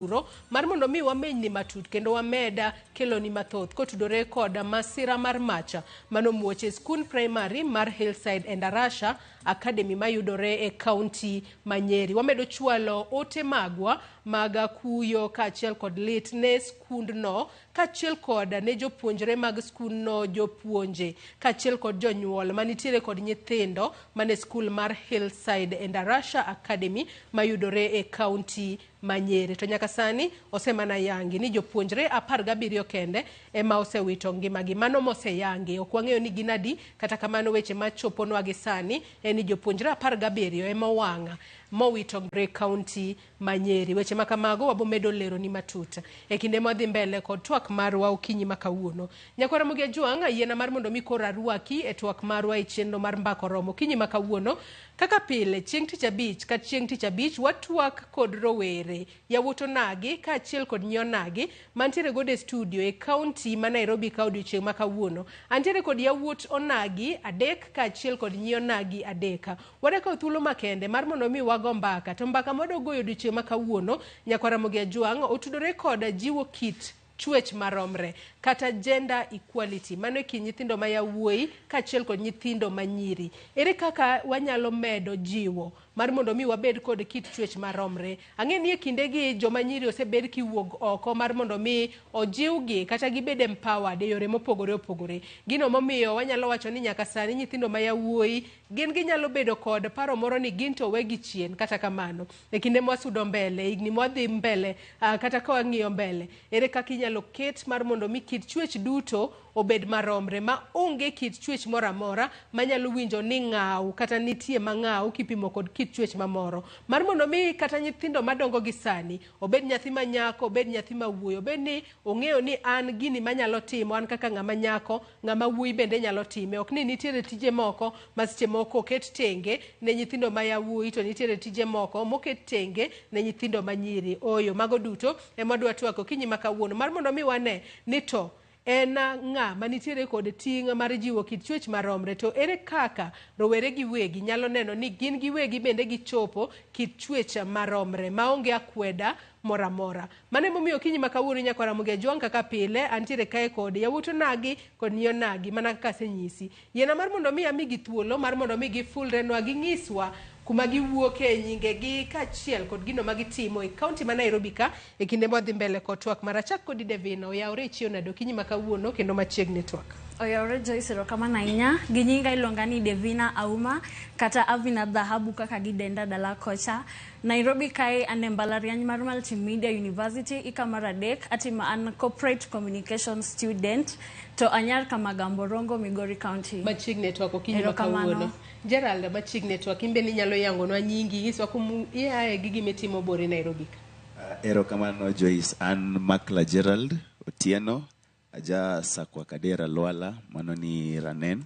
Uro mar mondo mi wamenyni matut kendo wamed keloni mathoth kotudore kod masira mar mach manomuoch e skund primary mar Hillside Endarasha Academy mayudore e kaunti ma Nyeri. Wamedo chwalo ote magwa mag kuyo kaachiel kod lit ne skundno kaachiel kod ne jopuonjre mag skundno, jopuonje kaachiel kod jonyuol manitiere kod nyithindo mane skul mar Hillside Endarasha Academy mayudore e kaunti ma Nyeri. To nyaka sani osemana yangi ni jopuonjre 17 kende ema osewito ngimagi. Mano moseyangi, ok wang'eyo ni gin adi, kata kamano weche machoponwa gi sani en ni jopuonjre 17 ema owang' mowito e kaunti ma Nyeri. Weche ma kamago wabomedo leroni matut e kinde mwadhi mbele kod twak marwa okinyi ma kawuono. Nyakwar Ramogi Ajwang', yiena mar mondo mi koro arwaki e twak marwa e chenro mar Mbaka Oromo okinyi ma kawuono. Kaka pile, chieng' tich abich ka chieng' tich abich watwak kod rowere, yawuot onagi kaachiel kod nyi onagi mantiere godo e studio e kaunti ma Nairobi ka odiochieng' ma kawuono. Antiere kod yawuot onagi 3 kaachiel kod nyi onagi 3. Wadakawo thuolo makende mar mondo mi wago mbaka, to mbaka mwadwa goyo odiochieng' ma kawuono, Nyakwar Ramogi Ajwang', otudore kod jiwo kit chwech maromre kata gender equality, mano e kind nyithindo ma yawuoyi kaachiel kod nyithindo ma nyiri. Ere kaka wanyalo medo jiwo mar mondo mi wabed kod kit chwech maromre? Ang'e ni e kindegi joma nyiri osebed kiwuok oko mar mondo mi ojiwgi kata gibed empowered e yore mopogore opogore. Gino momiyo wanyalo wacho ni nyaka sani nyithindo ma yawuoyi gin ginyalo bedo kod paro moro ni gin to wegi chien. Kata kamano, e kinde mwasudo mbele, higni mwadhi mbele, kata ka wang'iyo mbele, ere kaka inyalo ket mar mondo mi kit chwech duto obed maromre, ma onge kit chwech moro amora manyalo winjo ni ng'aw kata nitie mang'aw kipimo kod kit chwech mamoro, mar mondo mi kata nyithindo madongo gi sani, obed nyathi ma nyako, obed nyathi ma wuoyi, obed ni ong'eyo ni an gini manyalo timo, an kaka ng'ama nyako, ng'ama wuoyi bende nyalo time. Ok ni nitiere tije moko ma seche moko oket tenge ne nyithindo ma yawuoyi, to nitiere tije moko moket tenge ne nyithindo ma nyiri. Ooyo, mago duto ema wadwa twak okinyi ma kawuono mar mondo mi wane ni to en ng'a manitiere kod ting' mar jiwo kit chwech maromre, to ere kaka rowere giwegi nyalo neno ni gin giwegi bende gichopo kit chwech maromre maonge akweda moro amora. Mano emomiyo okinyi ma kawuono Nyakwar Ramogi Ajwang' kaka pile antiere kae kod yawuot onagi kod nyi onagi mana kaka asenyisi. Yiena mar mondo mi amigi thuolo mar mondo mi gifulrenwa ging'iswa kuma giwuoke, nyingegi kaachiel kod gino ma gitimo e kaunti ma Nairobi ka e kinde mwadhi mbele kod twak mar achak kodi Devina. Oyawre ichiew nade okinyi ma kawuono kendo machiegni twak. Oyawre Joyce, erokamano ahinya. Gi nyinga iluonga ni Devina Auma kata Avina Dhahabu kaka gidenda dala kocha. Nairobi kae an e mbalariany mar Multimedia University ika mar 3 atimo an corporate communication student to anyar Kamagambo Rongo Migori County. Machiegni twak okinyi ma kawuono. Gerald, machiegni twak in bende inyalo yangonwa nyingi, inyiswa kuma iaye gi gima itimo bor e Nairobi ka. Erokamano Joyce, an Makla Gerald Otieno, aja Sakwa Kadera Lwala, mano ni Ranen.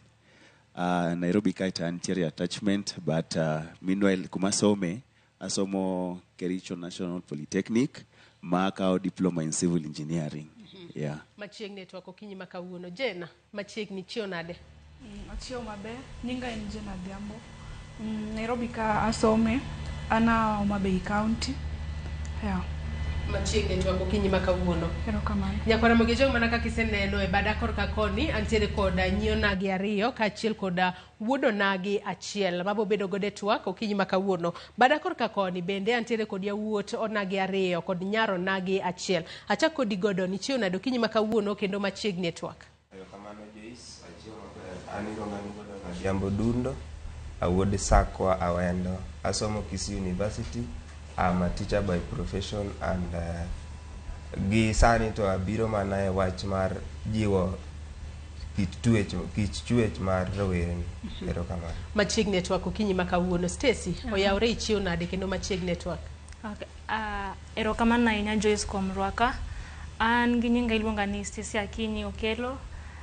Nairobi kae to antiere attachment, but meanwhile kuma asome, asomo Kericho National Polytechnic, ma akawo diploma in civil engineering. Yeah. Machiegni twak okinyi ma kawuono. Jena, machiegni chiew nade? Achiew maber. Nyinga en Jane Adhiambo. Nairobi ka asome, an a Homa Bay County. Yeah. Machiegni twak okinyi ma kawuono. Erokamano. Nyakwar Ramogi Ajwang' mana kaka iseneno e bada korka koni, antiere kod nyi onagi 2 kaachiel kod wuod onagi 1 mabo bedo godo e twak okinyi ma kawuono. Bada korka koni bende antiere kod yawuot onagi 2 kod nyar onagi 1. Achak kodi godo ni chiew nade okinyi ma kawuono kendo machiegni e twak. Erokamano Joyce, achiew maber. An iluonga ni Gordon Adhiambo Dundo, awuod Sakwa Awendo. Asomo Kisii University. I'm a teacher by profession and gi sani to abiro mana e wach mar jiwo kit chwech mar rowerni. Erokamano. Machiegni e twak okinyi ma kawuono. Stacy, oyawre ichiew nade kendo machiegni e twak? Okay. Erokamano ahinya Joyce kuom rwaka. An gi nyinga iluonga ni Stacy Akinyi Okelo.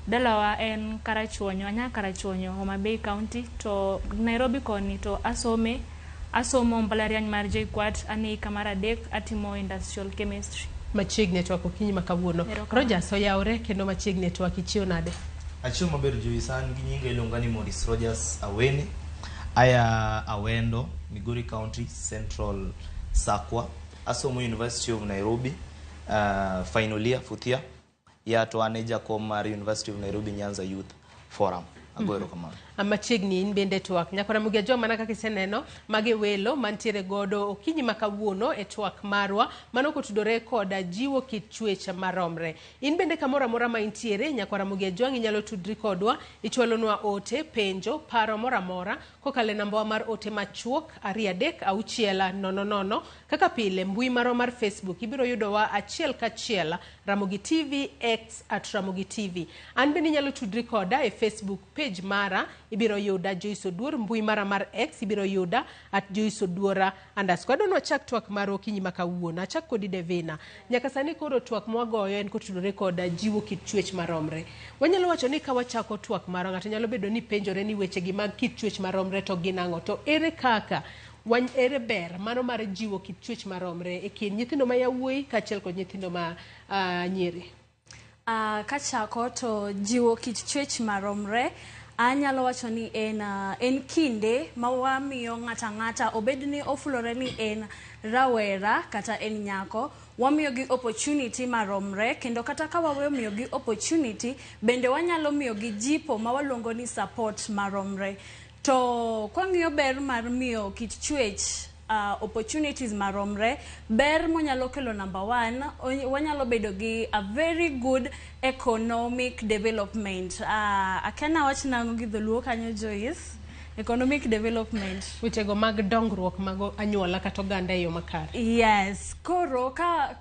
Dalawa en Karachuonyo, anya Karachuonyo, Homa Bay County, to Nairobi koni to asome, asomo mbalariany mar JKUAT, an e hika mar 3, atimo industrial chemistry. Machiegni e twak okinyi ma kawuono. Rogers oyawre kendo machiegni e twak ichiew nade? Achiew maber Joyce, an gi nyinga iluonga ni Maurice Rogers Awene. Aya Awendo, Migori County, Central Sakwa. Asomo University of Nairobi, final year, fourth year. Ya to an e jakom mar University of Nairobi Nyanza Youth Forum. Ago erokamano. Machiegni in bende twak. Nyakora Mugejo, mana kaka iseneno, magi welo mantiere godo okinyi ma kawuono e twak marwa mano kotudore koda jiwo kit chwech maromre. In bende kamoro amora ma intiere, Nyakwara Mugejo, inyalo tudri kodwa, ichwalonwa ote, penjo, paro moro amora kokalo e nambawa mar ote machuok 23600. Kaka pile, mbui marwa mar Facebook ibiro yudowa achiel kachiel, Ramogi TV, X @RamogiTV. An bende inyalo tudri koda e Facebook page mara, ibiro yuda Joyce Oduor. Mbui mara mar X ibiro yuda @JoyceOduora_. Adwa ni wachak twak marwa okinyi ma kawuono. Achak kodi, Devina. Nyaka sani koro twak mwagoyo en kotudore koda jiwo kit chwech maromre. Wanyalo wacho ni ka wachako twak marwa, ng'ato nyalo bedo ni penjore ni wechegi mag kit chwech maromre to gin ang'o, to ere kaka wan, ere ber mano mar jiwo kit chwech maromre e kind nyithindo ma yawuoyi kaachiel kod nyithindo ma nyiri? Kachako to jiwo kit chwech maromre, anyalo wacho ni en kinde ma wamiyo ng'ato ang'ata, obed ni ofulore ni en rawera kata en nyako, wamiyogi opportunity maromre. Kendo kata ka waweyo miyogi opportunity, bende wanyalo miyogi jipo ma waluongo ni support maromre. To kwang'iyo ber mar miyo kit chwech opportunities maromre, ber monyalo kelo, number one, wanyalo bedo gi a very good economic development. Akia nawach nang'o gi dholuo kanyo, Joyce? Economic development. Wechego mag dongruok mag anyuola kata oganda e yo makare. Yes, koro ka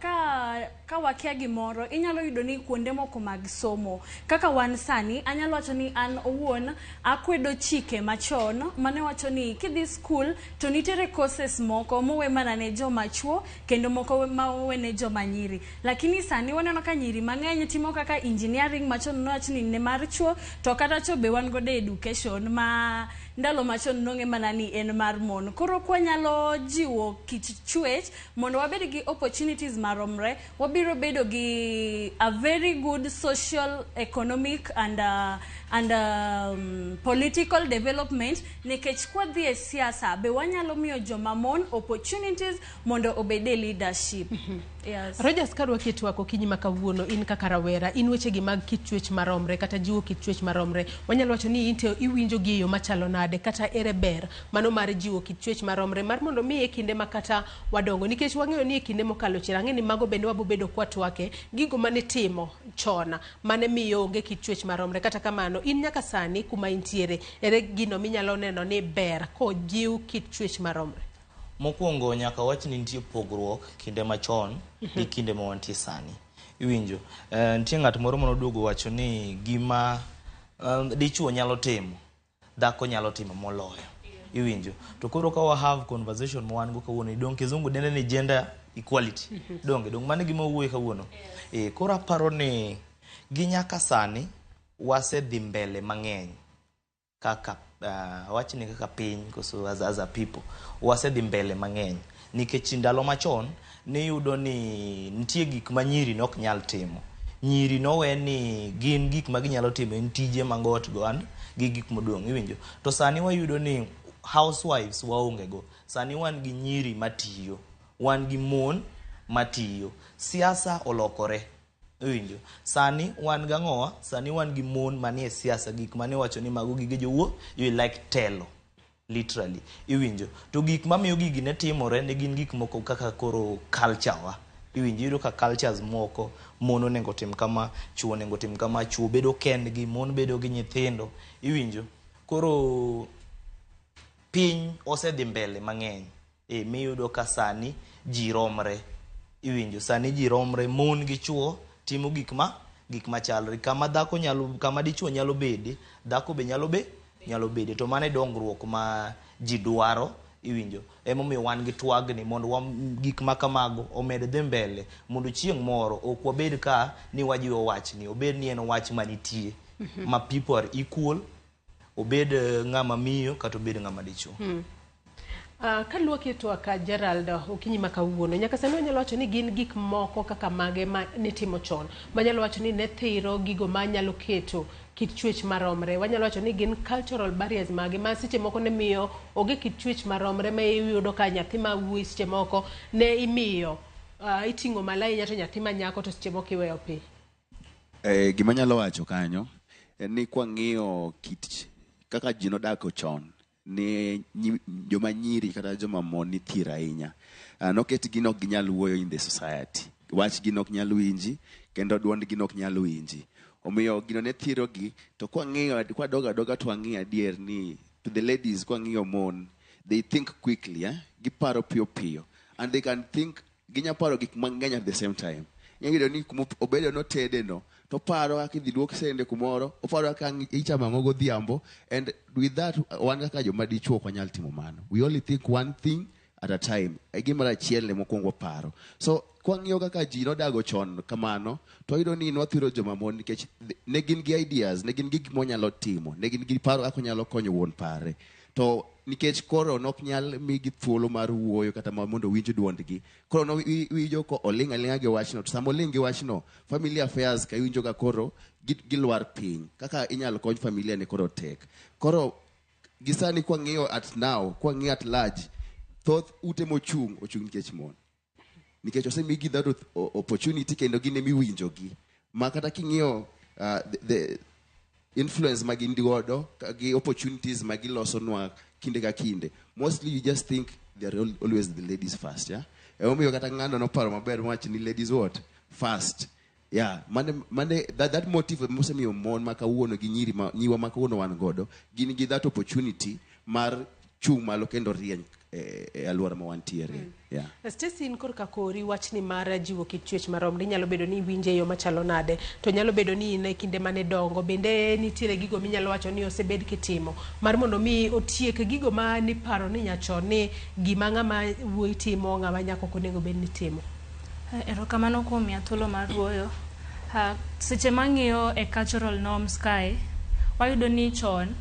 wakia gimoro, inyalo yudo ni kuonde moko mag somo kaka wan sani, anyalo wacho ni an owuon akwedo chike machon mane wacho ni kidhi school to nitiere courses moko mowe mana ne joma chuo kendo moko ma owe ne joma nyiri. Lakini sani waneno ka nyiri mang'eny timo kaka engineering machon nowach ni ne mar chuo, to kata chuo be wan godo e education ma ndalo machon nong'e mana ni en mar mon. Koro kwanyalo jiwo kit chwech mondo wabed gi opportunities maromre, wabiro bedo gi a very good social, economic and political development, nikech kwadhi e siasa be wanyalo miyo joma mon opportunities mondo obed e leadership. Yes. Rogers, karwaki e twak okinyi ma kawuono, in kaka rawera, in wechegi mag kit chwech maromre kata jiwo kit chwech maromre, wanyalo wacho ni in to iwinjo gi e yo machalo nade, kata ere ber mano mar jiwo kit chwech maromre mar mondo mi e kinde ma kata wadongo, nikech wang'eyo ni e kinde mokalo chien, ang'e ni mago bende wabobedo kwatwake gigo manitimo chon mane miyo onge kit chwech maromre. Kata kamano, in nyaka sani kuma intiere, ere gino minyalo neno ni ber kojiw kit chwech maromre? Mokwongo nyaka wach ni nitie pogruok kinde machon gi kinde ma wantie sani. Iwinjo? Nitie ng'at moro manoduogo wacho ni gima dichuo nyalo timo, dhako nyalo timo moloyo. Iwinjo? To koro ka wa have conversation ma wan go kawuono, dong kizungu dende ni gender equality. Donge? Dong mano e gima wawuoye kawuono? Koro aparo ni gi nyaka sani wasedhi mbele mang'eny kaka wachni kaka piny koso as a people wasedhi mbele mang'eny, nikech ndalo machon niyudo ni nitie gik ma nyiri nok nyal timo. Nyiri nowe ni gin gik ma ginyalo timo en tije mag ot go and gi gik modong', iwinjo? To sani wayudo ni housewives waonge go. Sani wan gi nyiri matiyo, wan gi mon matiyo. Siasa olokore, iwinjo? Sani wan gang'owa? Sani wan gi mon manie siasa. Gik mane wacho ni mago gige jowuo, you like telo literally, iwinjo? To gik mamiyo gigi ne timore ne gin gik moko kaka koro culture wa, iwinjo? Iyudo ka cultures moko mon onego tim kama, chuo onego tim kama, chuo bedo kendgi, mon bedo gi nyithindo, iwinjo? Koro piny osedhi mbele mang'eny miyudo ka sani ji romre, iwinjo? Sani ji romre, mon gi chuo timo gik machalre. Kama dhako nyalo, kama dichuo nyalo bede, dhako be nyalo bede. To mano e dongruok ma ji dwaro, iwinjo? Emomiyo wan gi twagni mondo gik ma kamago omed dhi mbele, mondo chieng' moro ok wabed ka ni wajiwo wachni, obed ni en wach manitie ma people are equal, obed ng'ama miyo kata obed ng'ama dichuo. Kaluoki e twak, Gerald, okinyi ma kawuono, nyaka sani wanyalo wacho ni gin gik moko kaka mage ma nitimo chon manyalo wacho ni ne thiro gigo manyalo keto kit kit chwech maromre. Wanyalo wacho ni gin cultural barriers mage ma seche moko ne miyo onge kit chwech maromre ma iyudo ka nyathi ma wuoyi seche moko ne imiyo iting'o malo ahinya to nyathi ma nyako to seche moko iweyo piny. Gima anyalo wacho kanyo en ni kwang'iyo kit kaka ji nodako chon ne joma nyiri kata joma mon nithir ahinya. Noketgi ni ok ginyal wuoyo in the society. Wachgi nok nyal winji kendo duondgi nok nyal winji. Omiyo gino ne thirogi to kwang'iyo kwadogo adoga to wang'iyo adier ni to the ladies kwang'iyo mon they think quickly, eh? Giparo piyo piyo and they can think ginya paro gik mang'eny at the same time. Inyalo yudo ni kuma obedo notede no to oparo kaka idhi luok sende kumoro, oparo kaka ang' ichamo ang'o godhiambo and with that wan kaka joma dichuo ok wanyal timo mano. We only think one thing at a time. E gimoro achiel ema wakwongo waparo. So kwang'iyo kaka ji nodago chon kamano to wayudo ni nwathiro joma mon nikech ne gin gi ideas, ne gin gi gik mwanyalo timo, ne gin gi paro kaka onyalo konyo wuon pare. To nikech koro nok nyal migi thuolo mar wuoyo kata mondo winj duondgi, koro no iwinjo ko oling' aling'a gi wachno. To sama oling' gi wachno, family affairs ka iwinjo ka koro gilwar piny. Kaka inyalo kony familia ne koro tek. Koro gisani kwang'iyo at now, kwang'iyo at large, thoth ute mochung' ochung' nikech mon. Nikech osemigi that opportunity kendo gin emiwinjogi. Ma kata king'iyo the influence ma gin godo gi opportunities ma gilosonwa kinde ka kinde. Mostly you just think they are always the ladies first, yeah? Emomiyo kata ng'ano noparo maber mowacho ni ladies what? First. Yeah, mane that motive mosemiyo mon ma kawuono gi nyiri ma nyiwa ma kawuono wan godo gin gi that opportunity mar chung' malo kendo rieny e alwora ma wantiere. Yeah. Stacy, in korka kori wachni mar jiwo kit chwech maromre nyalo bedo ni iwinje e yo machalo nade to nyalo bedo ni in e kinde mane dongo bende nitiere gigo minyalo wacho ni osebed kitimo mar mondo mi otiek gigo ma niparo ni nyachon ni gima ng'ama wuoyi timo ng'ama nyako ok onego bed ni timo. Erokamano kuom miya thuolo mar wuoyo. Seche mang'iyo e cultural norms kae, wayudo ni chon,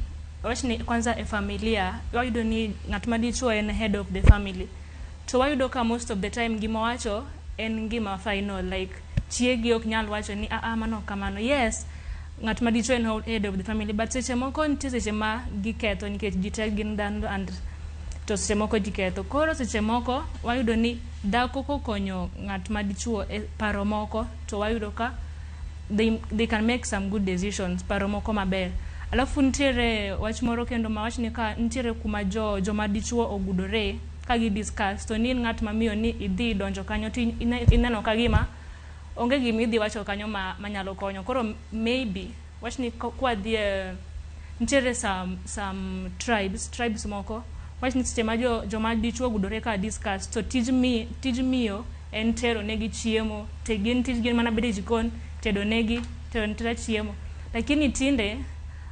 wachni kwanza e familia, wayudo ni ng'at ma dichuo en head of the family. To wayudo ka most of the time gima owacho en gima final, like chiegi ok nyal wacho ni ah, mano ok kamano. Yes, ng'at ma dichuo en head of the family, but seche moko nitie seche ma giketho nikech ji te gin dhano and to seche moko ji ketho. Koro seche moko wayudo ni dhako kokonyo ng'at ma dichuo e paro moko to wayudo ka they can make some good decisions, paro moko maber. Alafu nitiere wach moro kendo ma wach ni ka nitiere kuma jo joma dichuo ogudore ka gi discuss to ni in ng'at ma miyo ni idhi donjo kanyo to ineno ka gima onge gima idhi wacho kanyo ma manyalo konyo. Koro maybe wach ni kwadhi e nitiere some tribes moko wach ni seche ma jo joma dichuo ogudore ka discuss to tij miyo en tero negi chiemo te gin tijgi en mana bedo e jikon tedo negi tedo tera chiemo. Lakini tinde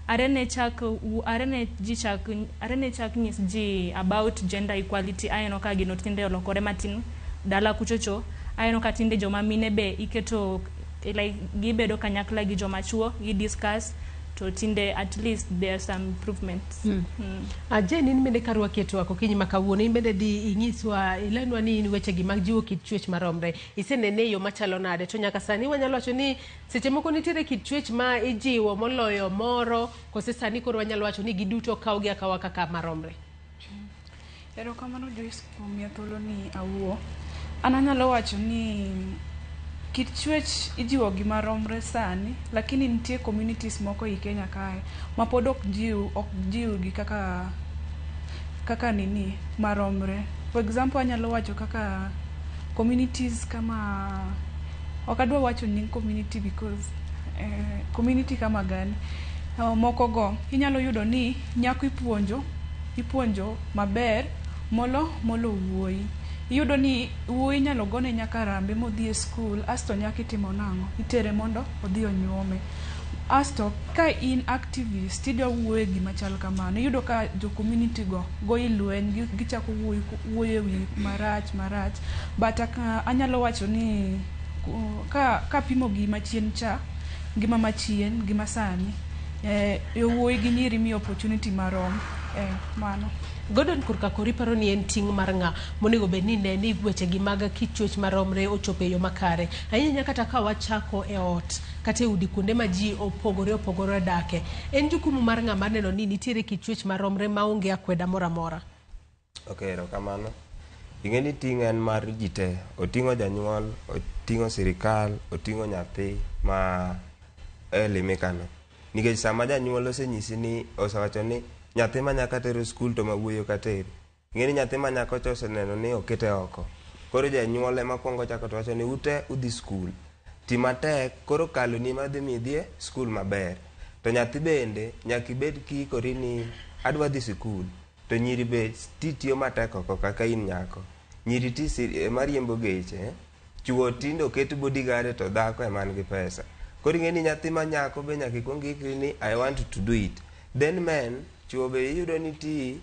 are ne chak are ne ji chak are ne chak nyis ji about gender equality aneno ka gino tinde olokore matin dala kuchocho aneno ka tinde joma mine be iketo like gibedo kanyakla gi joma chuo gi discuss to tinde at least there are some improvements. Jane, in bende karwaki e twak okinyi ma kawuono, in bende di inyiswa ilenwa ni in wechegi mag jiwo kit chwech maromre isenene e yo machalo nade to nyaka sani wanyalo wacho ni seche moko nitiere kit chwech ma ijiwo moloyo moro kose sani koro wanyalo wacho ni giduto kawgi akawa kaka maromre. Erokamano Joyce kuom miya thuolo ni awuo. An anyalo wacho ni kit chwech ijiwo gi maromre sani, lakini nitie communities moko ei Kenya kae ma pod ok jiw gi kaka nini maromre. For example anyalo wacho kaka communities kama ok adwa wacho nying community because community kama gani moko go inyalo yudo ni nyako ipuonjo maber molo wuoyi. Iyudo ni wuoyi inyalo gone nyaka harambee modhi e skul asto nyako itimo nang'o? Itere mondo odhi onyuome. Asto ka in activist tidwa wuoyo e gima chal kamano, iyudo ka jo community go goyi lweny, gichako wuoyo e wi marach marach. But anyalo wacho ni kapimo gi machien cha, ngima machien gi masani, yowuoyi gi nyiri imiyo opportunity marom. Mano. Gordon korka kori paro ni en ting' mar ng'a monego bed ni ne ni wechegi mag kit chwech maromre ochopo e yo makare ahinya kata ka wachako e ot. kata e udi kuonde ma ji opogore opogore odake. En jukumu mar ng'ama neno ni nitiere kit chwech maromre maonge akweda moro amora. Ok, erokamano. Ing'e ni ting' en mar ji te. Oting'o janyuol, oting'o sirikal, oting'o nyathi ma elimika no. Nikech sama janyuol osenyisi ni osewacho ni nyathi ma nyako atero skul to ma wuoyi ok ater. Ing'e ni nyathi ma nyako cha oseneno ni okete oko. Koro janyuol ema kwongo chako to wacho ni ute udhi skul. Ti matek koro kaloni ema dhi miyo idhi e skul maber. To nyathi bende nyaka ibed kiikori ni adwa dhi sikul. To nyiri be ti tiyo matek oko kaka in nyako. Nyiri ti ema riembo geche, chuo tinde oket bodyguard to dhako ema nigi pesa. Koro ing'e ni nyathi ma nyako be nyaka ikuong ikri ni I want to do it. Then men, chuo be iyudo ni ti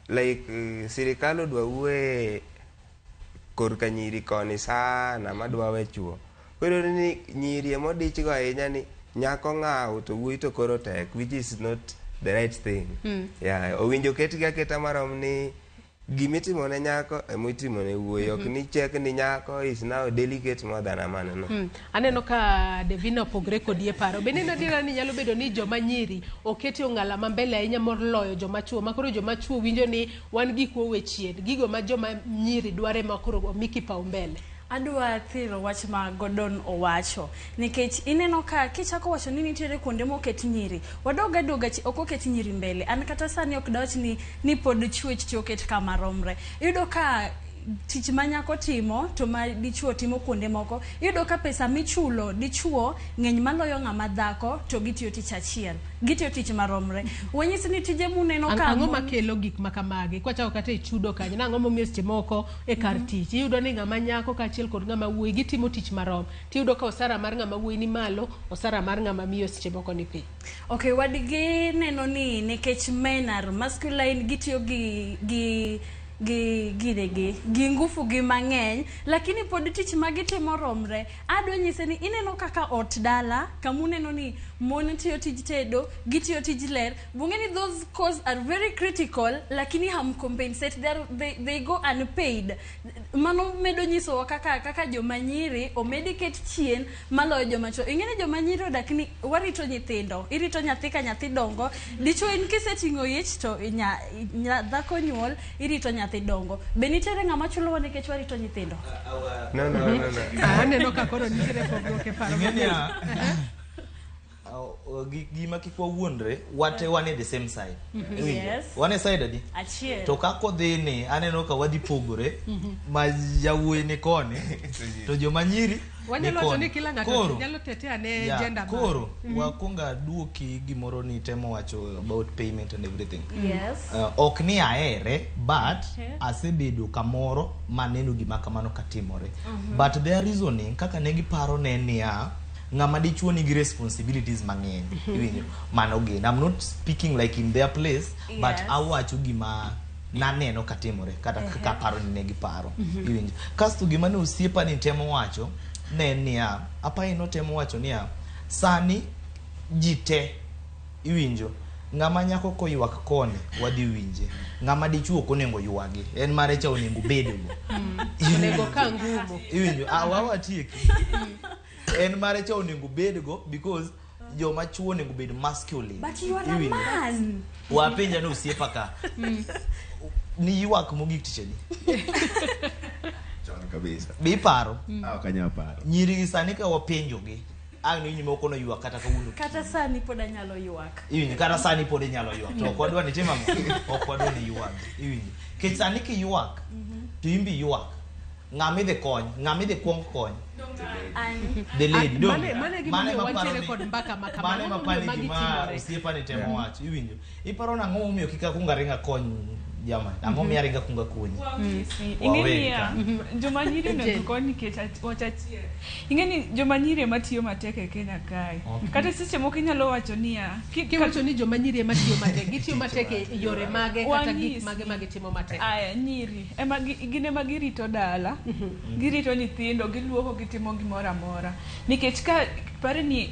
like sirikal odwa wuoye korka nyiri koni sana madwa we chuo. Koro iyudo ni nyiri ema odich go ahinya ni nyako ng'aw to wuoyi to koro tek which is not the right thing. Yeah, owinjo ketgi aketa marom ni gimitimo ne nyako ema itimo ne wuoyi ok ni chek ni nyako is now delicate more than a man no. Aneno ka Devina opogre kodi e paro. Bende en adiera ni nyalo bedo ni joma nyiri oketi ong'ala ma mbele ahinya moloyo joma chuo ma koro joma chuo winjo ni wan gikwa owe chien. Gigo ma joma nyiri dwaro ema koro omi kipaumbele. Adwa thiro wach ma Gordon owacho nikech ineno ka kichako wacho ni nitiere kuonde moket nyiri wadog adoga ok oket nyiri mbele an kata sani ok dawach ni pod chwech ti oket kama romre iyudo ka tich ma nyako timo to ma dichuo timo kuonde moko iyudo ka pesa michulo dichuo ng'eny maloyo ng'ama dhako to gitiyo tich achiel gitiyo tich maromre wanyisi ni tije muneno ka Ang'o makelo gik ma kamagi? Kwachako kata e chudo kanyo, nang'o momiyo seche moko e kar tich iyudo ni ng'ama nyako kaachiel kod ng'ama wuoyi gitimo tich marom. Tiyudo ka osara mar ng'ama wuoyi ni malo, osara mar ng'ama miyo seche moko ni piny. Okay, wadgi neno ni nikech men are masculine gitiyo gi ginegi gi ngufu gi mang'eny lakini pod tich ma gitimo romre adwa nyise ni ineno kaka ot dala kamuneno ni mon tiyo tij tedo gitiyo tij ler bung'e ni those cause are very critical lakini ham compensate they go unpaid mano medo nyisowa kaka joma nyiri omedi ket chien maloyo joma chuo ing'e ni joma nyiri odak ni warito nyithindo irito nyathi ka nyathi dongo dichuo in kiseting'o ich to dhako nyuol irito nyathi dongo be nitiere ng'ama chulowa nikech warito nyithindo No. Aneno ka koro nitiere pogruok e paro. Ing'e niya, gima kik wawuondre wate wan e the same side. Iwinjo? Yes. Wan e side adi? Achiel. To kaka odhi ni aneno ka wadhi pogore ma jawuoyi ni koni to joma nyiri ni Wanyalo wacho koni. ni kila ng'ato Koro, nyalo tetea ne yeah, gender mare. koro wakwongo aduoki gimoro ni temo wacho about payment and everything. Yes. Ok ni ahere but asebedo kamoro maneno gima kamano katimore but their reasoning kaka ne giparo ne niya ng'ama dichuo nigi responsibilities mang'eny iwinjo mano gin I'm not speaking like in their place but Yes. awacho gima naneno katimore kata kaka aparo ni ne giparo iwinjo kasto gima ne osiepa ni temo wacho ne en niya apaye notemo wacho niya sani ji te iwinjo ng'ama nyako koywak koni wadhi winje ng'ama dichuo ok onego ywagi en mare cha onego bedgo Onego ka ngumu. iwinjo ah, wawatieki en mare cha onego bedgo because joma chuo onego bed masculine But you are a Iwinjo? man. wapenja ni osiepa ka ni ywak mogik tich adi Chon kabisa. be iparo Ah, ok anyal paro. nyiri gi sani ka wapenjogi ang' ni moko noywak kata kawuono Kata sani pod anyalo ywak. iwinjo kata sani pod inyalo ywak to ok wadwa ni tim ang'o ok wadwa ni ywag iwinjo nikech sani kiywak to in be ywak ng'ama idhi kony ng'ama idhi kuong kony An the lady Ah, don't mane e gimomiyo wantiere kod mbaka ma kama. mane Ang'o ma momiyo pani magi gima timore? osiepa ni temo wacho iwinjo iparo nang'o momiyo kik akunga ringa kony jamani ang'o miyo aringa kunga konyi Ing'e Waweri niya, joma nyiri onego kony nikech wach achiel. Ing'e ni joma nyiri ema tiyo matek e Kenya kae. Okay. Kata seche moko inyalo wacho niya, Kiwacho ni joma nyiri ema tiyo matek, gitiyo matek e yore mage kata gik Wanyisi. mage ma gitimo matek. Aya, nyiri ema gin ema girito dala, girito nyithindo, giluoko, gitimo gimoro amora. Nikech ka pare ni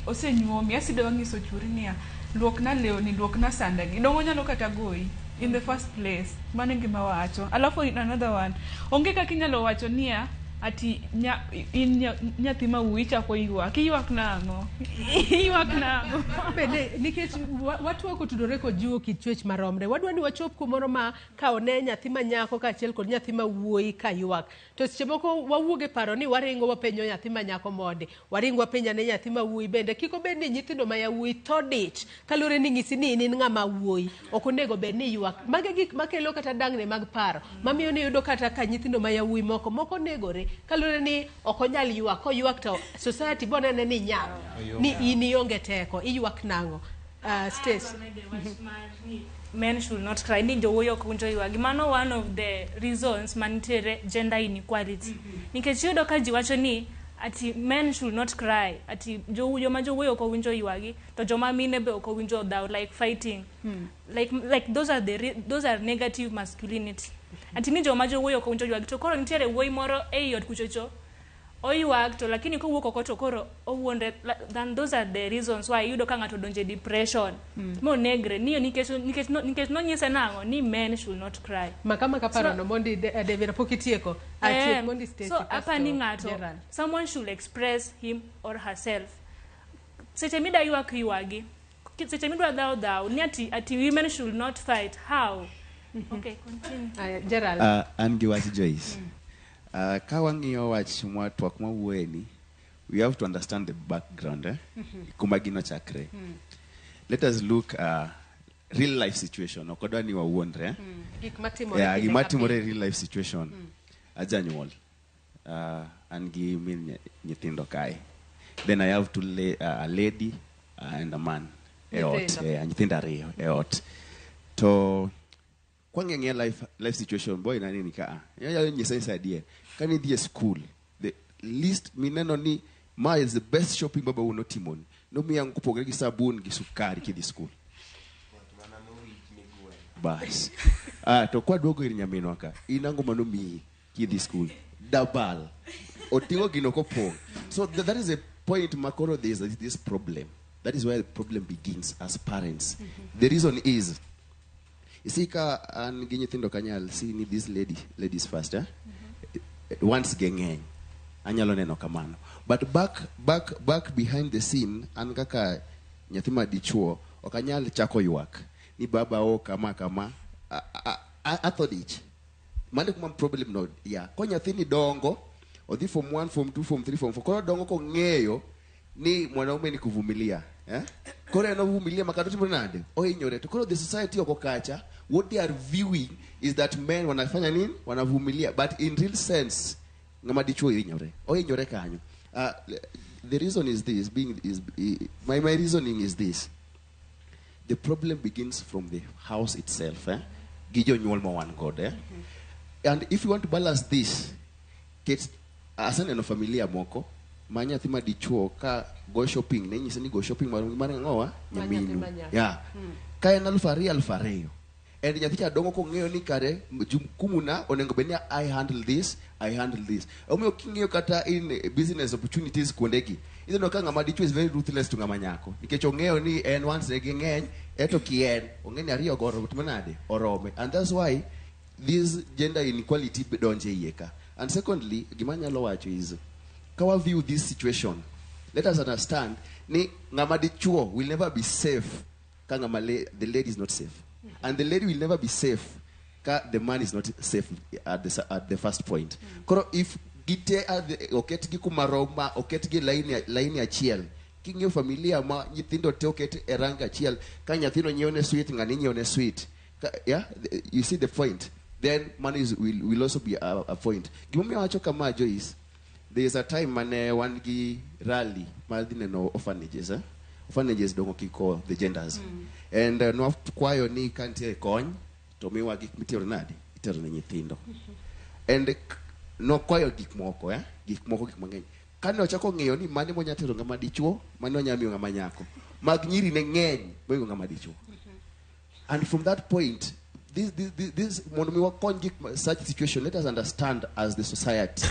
osenyuomi, asido nyiso chuori niya, luokna lewni, luokna sandegi. Donge onyalo kata goyi in the first place. Mano e gima wacho. Alafu in another one, onge kaka inyalo wacho niya, Ati nya, in nyathi ma wuoyi chako ywak. Iywak nang'o? Iywak nang'o? Bende nikech watwa kotudore kod jiwo kit chwech maromre, wadwa ni wachop kumoro ma ka one nyathi ma nyako kaachiel kod nyathi ma wuoyi ka ywak, to seche moko wawuog e paro ni waringo wapenjo nyathi ma nyako mondi, waringo wapenjo ane nyathi ma wuoyi bende. Kik obed ni nyithindo ma yawuoyi tho dich kaluwore ni ng'isi ni in in ng'ama wuoyi, ok onego bed ni ywak. Magi gik makelo kata dangni mag paro mamiyo ni iyudo kata ka nyithindo ma yawuoyi moko moko negore kaluwore ni ok onyal ywak. Koywak to society bonene ni nyap, ni in ionge teko, iywak nang'o? Stace. Men should not cry, ni jowuoyi ok winjo ywagi. Mano one of the reasons manitiere gender inequality. Nikech iyudo ka ji wacho ni ati men should not cry, ati joma jowuoyi ok owinjo ywagi, to joma mine be ok owinjo dhaw, like fighting. Like those are negative masculinity. Ati ni joma jowuoyi ok owinjo ywagi, to koro nitiere wuoyi moro ei ot kuchocho oywak, to lakini kowuok oko to koro owuondre. Then those are the reasons why iyudo ka ng'ato donje depression monegre niyo nikech nonyise nang'o ni men should not cry. Makama ka paro no mondi David pok itieko. Atiek mondi Stacy. So apa ni ng'ato, someone should express him or herself. Seche mida ywak ywagi, seche midwa dhaw dhaw, ni ati women should not fight. How? Okay, continue. Aya, Gerald. An gi wach, Joyce. Ka wang'iyo wach mwa twak mwawuoye ni, we have to understand the background, eh? Kuma gino chakre. Let us look real life situation. Ok wadwa ni wawuondre. Eh? Gik matimore Yeah, pile gima ka timore pile. e real life situation. Ajanyuol. An gi min nyithindo kae. Then I have to lay, a lady and a man e ot. Nyithindo. Nyithindo ariyo e ot. To kwang'e life situation boy nani ni ka nyalo nyisa nyisa adier kane idhi e school, the least mineno ni ma is the best shopping baba wuon otimoni nomiya kopogore gi sabun gi sukari kidhi school. Mana mowich migweno. Bas, ah, to kwaduogo ir nyaminwa ka, in ang'o manomiyi kidhi school? Dabal oting'o gino kopong'. So that is a point makoro there is this problem. That is where the problem begins as parents. The reason is, you see, ka an gi nyithindo kanyal see ni this lady, ladies first, eh? Once geng'eny anyalo neno kamano, but back behind the scene, an kaka nyathi ma dichuo ok anyal chako ywak ni baba o kama kama atho dich. Mano kuma problem no ya ko nyathini dongo odhi form 1, form 2, form 3, form 4, koro dongo kong'eyo ni mwanaume ni kuvumilia, eh? Koro en ovumilia makata timore nade ohinyore. To koro the society oko kacha, what they are viewing is that men wanafanya nini, wanavumilia, but in real sense ng'ama dichuo hinyore, ohinyore kanyo. The reason is this being is my reasoning is this: the problem begins from the house itself, eh? Gi jonyuol ma wan godo, eh? And if you want to balance this, ket aseneno familia moko ma nyathi ma dichuo ka go shopping ne nyise ni go shopping mar ang'owa Mar nyathi nyaminu ma nyako. Yeah. Ka en 2000 2,000 and nyathi cha dongo kong'eyo ni kare jukumu na onego bed ni I handle this, I handle this. Omiyo king'iyo kata in business opportunities kuondegi, ineno ka ng'ama dichuo is very ruthless to ng'ama nyako nikech ong'eyo ni en once ne ging'eny eto kien ong'e ni ariyo go oromo timo nade orome. And that's why this gender inequality donje iye ka. And secondly, gima anyalo wacho is, ka wa view this situation, let us understand ni ng'ama dichuo will never be safe ka ng'ama the lady is not safe, and the lady will never be safe ka the man is not safe at the first point. Koro if gite oketgi kuma rom ma oketgi laini achiel, king'iyo familia ma nyithindo te oket e rank achiel, ka nyathino nyiewne sweet, ng'ani nyiewne sweet. Yeah, you see the point? Then money will also be a point. Gimomiyo awacho kama, Joyce, there is a time mane wan gi rally mar dhi neno orphanages, eh? Orphanages dongo kiko the genders and nwakwayo ni ka nitie kony to miwa gik mitero nade itero ne nyithindo and nokwayo gik moko, eh? Gik moko, gik mang'eny. Kane ochako ng'iyo ni mane monya tero ng'ama dichuo, mane onya miyo ng'ama nyako, mag nyiri ne ng'eny moingo ng'ama dichuo. And from that point, this mondo mi wakony gik such situation, let us understand as the society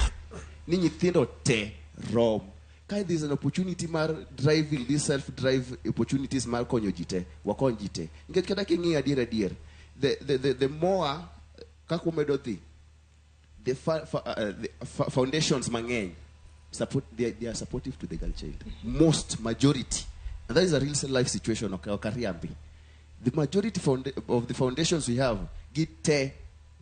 ni nyithindo te rom. Ka there is an opportunity mar driving this self drive opportunities mar konyo ji te, wakony ji te, nikech kata king'iyo adier adier, the more kaka wamedo dhi the, fa, fa, the fa, foundations mang'eny support, they are supportive to the girl child. Most majority, and that is a real life situation. Ok, ok ariambi. The majority of the foundations we have gite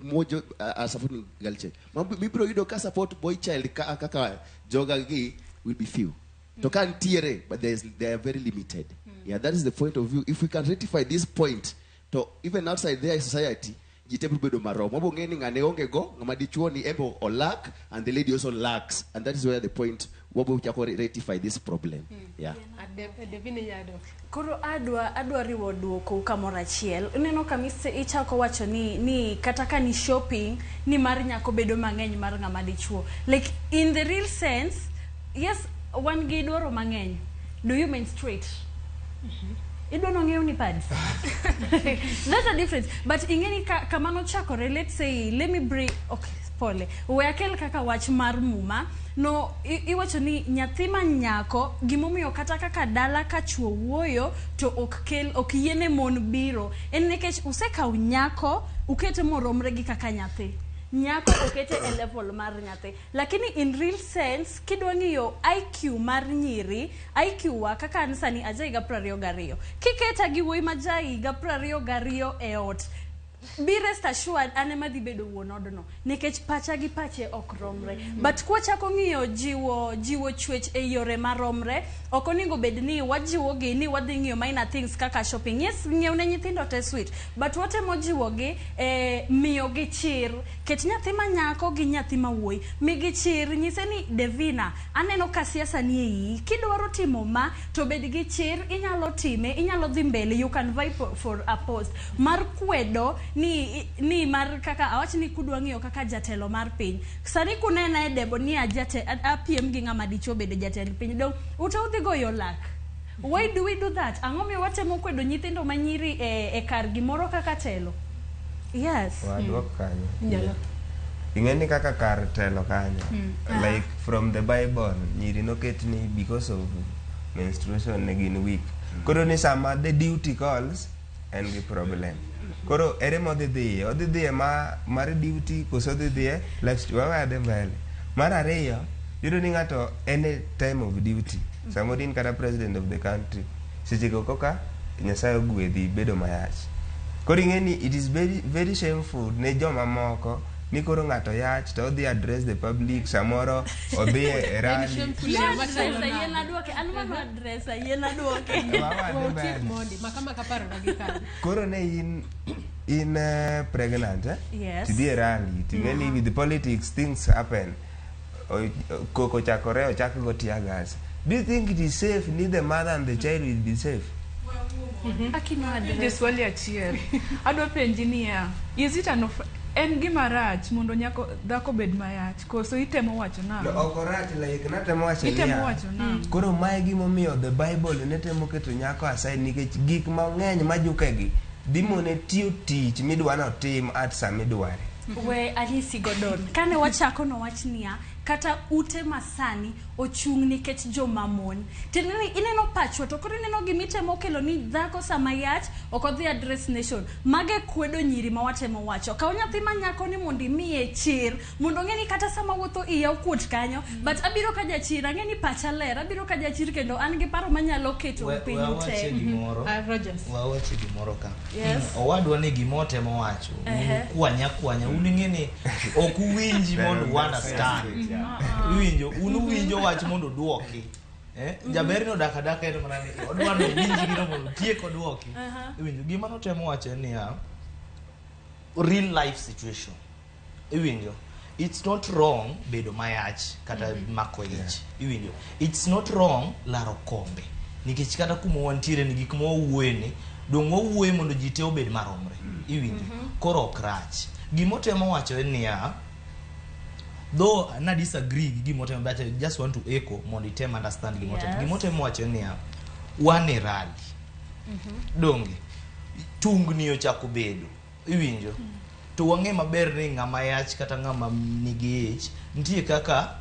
mojo are supporting girl child. Mibiro yudo ka support boy child ka, kaka joga gi will be few. To ka ntiere, but they are very limited. Yeah, that is the point of view. If we can rectify this point, to even outside their society, ji te biro bedo marom. Wabo ng'e ni ng'ane onge go, ng'ama dichuo ni embo olak, and the lady also lacks. And that is where the point, wabo chako rectify this problem. Yeah. Devine Nyado. Koro adwa riwo duoko kamoro achiel. Ineno kamise ichako wacho ni kata ka ni shopping ni mar nyako bedo mang'eny mar ng'ama dichuo. Like in the real sense, yes, wan gi dwaro mang'eny. Do you menstruate? Idwa nong'iew ni pads. That's a difference. But ing'eni ka, kamano chakore, let's say, let me bring, okay, pole. We akel kaka wach mar muma, no iwacho ni nyathi ma nyako gimomiyo kata kaka dala ka chuo wuoyo to ok kel ok yiene mon biro en nikech usekaw nyako ukete moromre gi kaka nyathi nyako okete e level mar nyathi, lakini in real sense kidwa ng'iyo IQ mar nyiri, IQ wa kaka an sani aja higa 22, kiketa gi wuoyi ma ja higa 22 e ot, be rest assured an ema dhi bedo wuon odno nikech pacha gi pache ok romre. But kwachako ng'iyo jiwo chwech e yore maromre, ok onego bed ni wajiwogi ni wadhi ng'iyo minor things kaka shopping. Yes, ng'iew ne nyithindo te sweet, but watemo jiwogi e miyogi chir. Ket nyathi ma nyako gi nyathi ma wuoyi, migi chir, nyise ni Devina, aneno ka siasa ni e iyi, kidwaro timo ma to bed gi chir, inyalo time, inyalo dhi mbele, you can vie for a post. Mar kwedo ni mar kaka awach ni kudwa ng'iyo kaka jatelo mar piny sani kunena e debo ni ajate apiem gi ng'ama dichuo bedo jatend piny, dong ute udhi goyo lak. Why do we do that? Ang'o miyo watemo kwedo nyithindo manyiri e kar gimoro kaka telo? Yes. Waduok kanyo. Nyalo. Ing'e ni kaka kar telo kanyo, like from the Bible, nyiri noket ni because of menstruation ne gin weak. Koro ni sama the duty calls, en gi problem. Koro ere modhi dhiye? Odhi dhiye ma mar duty koso odhi dhiye life wawe adhi mbele. Mar ariyo, yudo ni ng'ato en e time of duty. Samoro in kata president of the country. Seche go koka Nyasaye ogwedhi bedo mayach. Koro ing'e ni it is very, very shameful ne joma moko ni koro ng'ato yach to odhi address the public, samoro odhi e rally. Shameful. No Machalo address, nade? yien aduoke. An mano address, yien aduoke. Wawe adhi Wa mbele. utiek mondi, maka parona gi kanyo. Koro ne in pregnant, eh? Yes. Tidhi e rally, ting'e ni with politics things happen. Koko chakore ochak go tear gas. Do you think it is safe ni the mother and the child will be safe? Akino Penje address. swali achiel. Adwa penji niya, is it an en gima rach mondo nyako dhako bed mayach koso itemo wacho No, nang'o? ok orach, like natemo wacho Itemo niya, wacho nang'o? Koro mae gimomiyo the Bible ne temo keto nyako aside nikech gik mang'eny majukegi dhi mone tiyo tich midwa notim at sama idware. We anyisi Gordon, kane wachako nowach niya, kata ute masani ochung' nikech joma mon. Tiende ni ineno pachwa to koro ineno gimitemo kelo ni dhako sama yach ok odhi address nation. Mage kwedo nyiri ma watemo wacho. Kaw nyathi ma nyako ni mondo imiye chir mondo ong'e ni kata sama wuotho iya okuot kanyo, but abiro ka jachir, ang'e ni pacha ler, abiro ka jachir kendo an gi paro manyalo keto piny We awache te. gimoro. Rogers. Wawache gimoro ka. Yes. Owadwa ni gima otemo wacho. Ehe. Kwanya kwanya. Un ing'e ni ok uwinji mondo u understand. Iwinjo, un uwinjo wach mondo uduoki. Eh? Jaber ni odak adaka en mana ni odwa ni owinj gino mondo otiek oduoki. Iwinjo, gima notemo wacho en niya, real life situation. Iwinjo, it's not wrong bedo mayach kata mako ich. Iwinjo, it's not wrong laro kombe. Nikech kata kuma wantiere ni gik ma wawuoye ni, dong wawuoye mondo ji te obed maromre. Iwinjo, koro ok rach. Gimotemo wacho en niya, though na disagree gi gimotemo, but I just want to echo mondo item understand gimotemo. Yes. Gimotemo wacho en niya, wan e rally. Donge, tungni ochako bedo. Iwinjo? To wang'e maber ni ng'ama yach kata ng'ama nigi ich, nitie kaka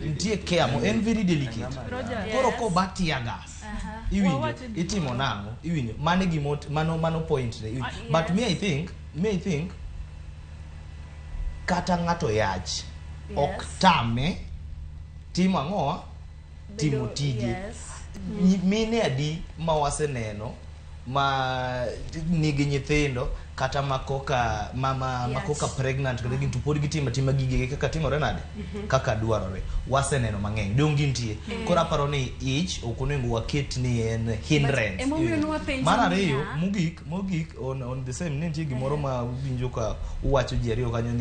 nitie care mo, en very delicate. Rogers. Koro koba tear gas. Iwinjo? Wawacho gimoro. Itimo nang'o? Iwinjo? Mano e gimo mano point ne. Iwinjo? But me I think Kata ng'ato yach, ok tame timo ang'o? Timo tije. Mine adi ma waseneno ma nigi nyithindo kata makoka mama makoka pregnant kata gin to pod gitimo atima gigegi kaka timore nade kaka dwarore waseneno mang'eny dong gintie. Koro aparo ni ich ok onego waket ni en hindrance. Emomiyo nwapenjo Mar ariyo, niya- mogik on the same, ne nitie gimoro ma winjo ka uwacho ji ariyo kanyo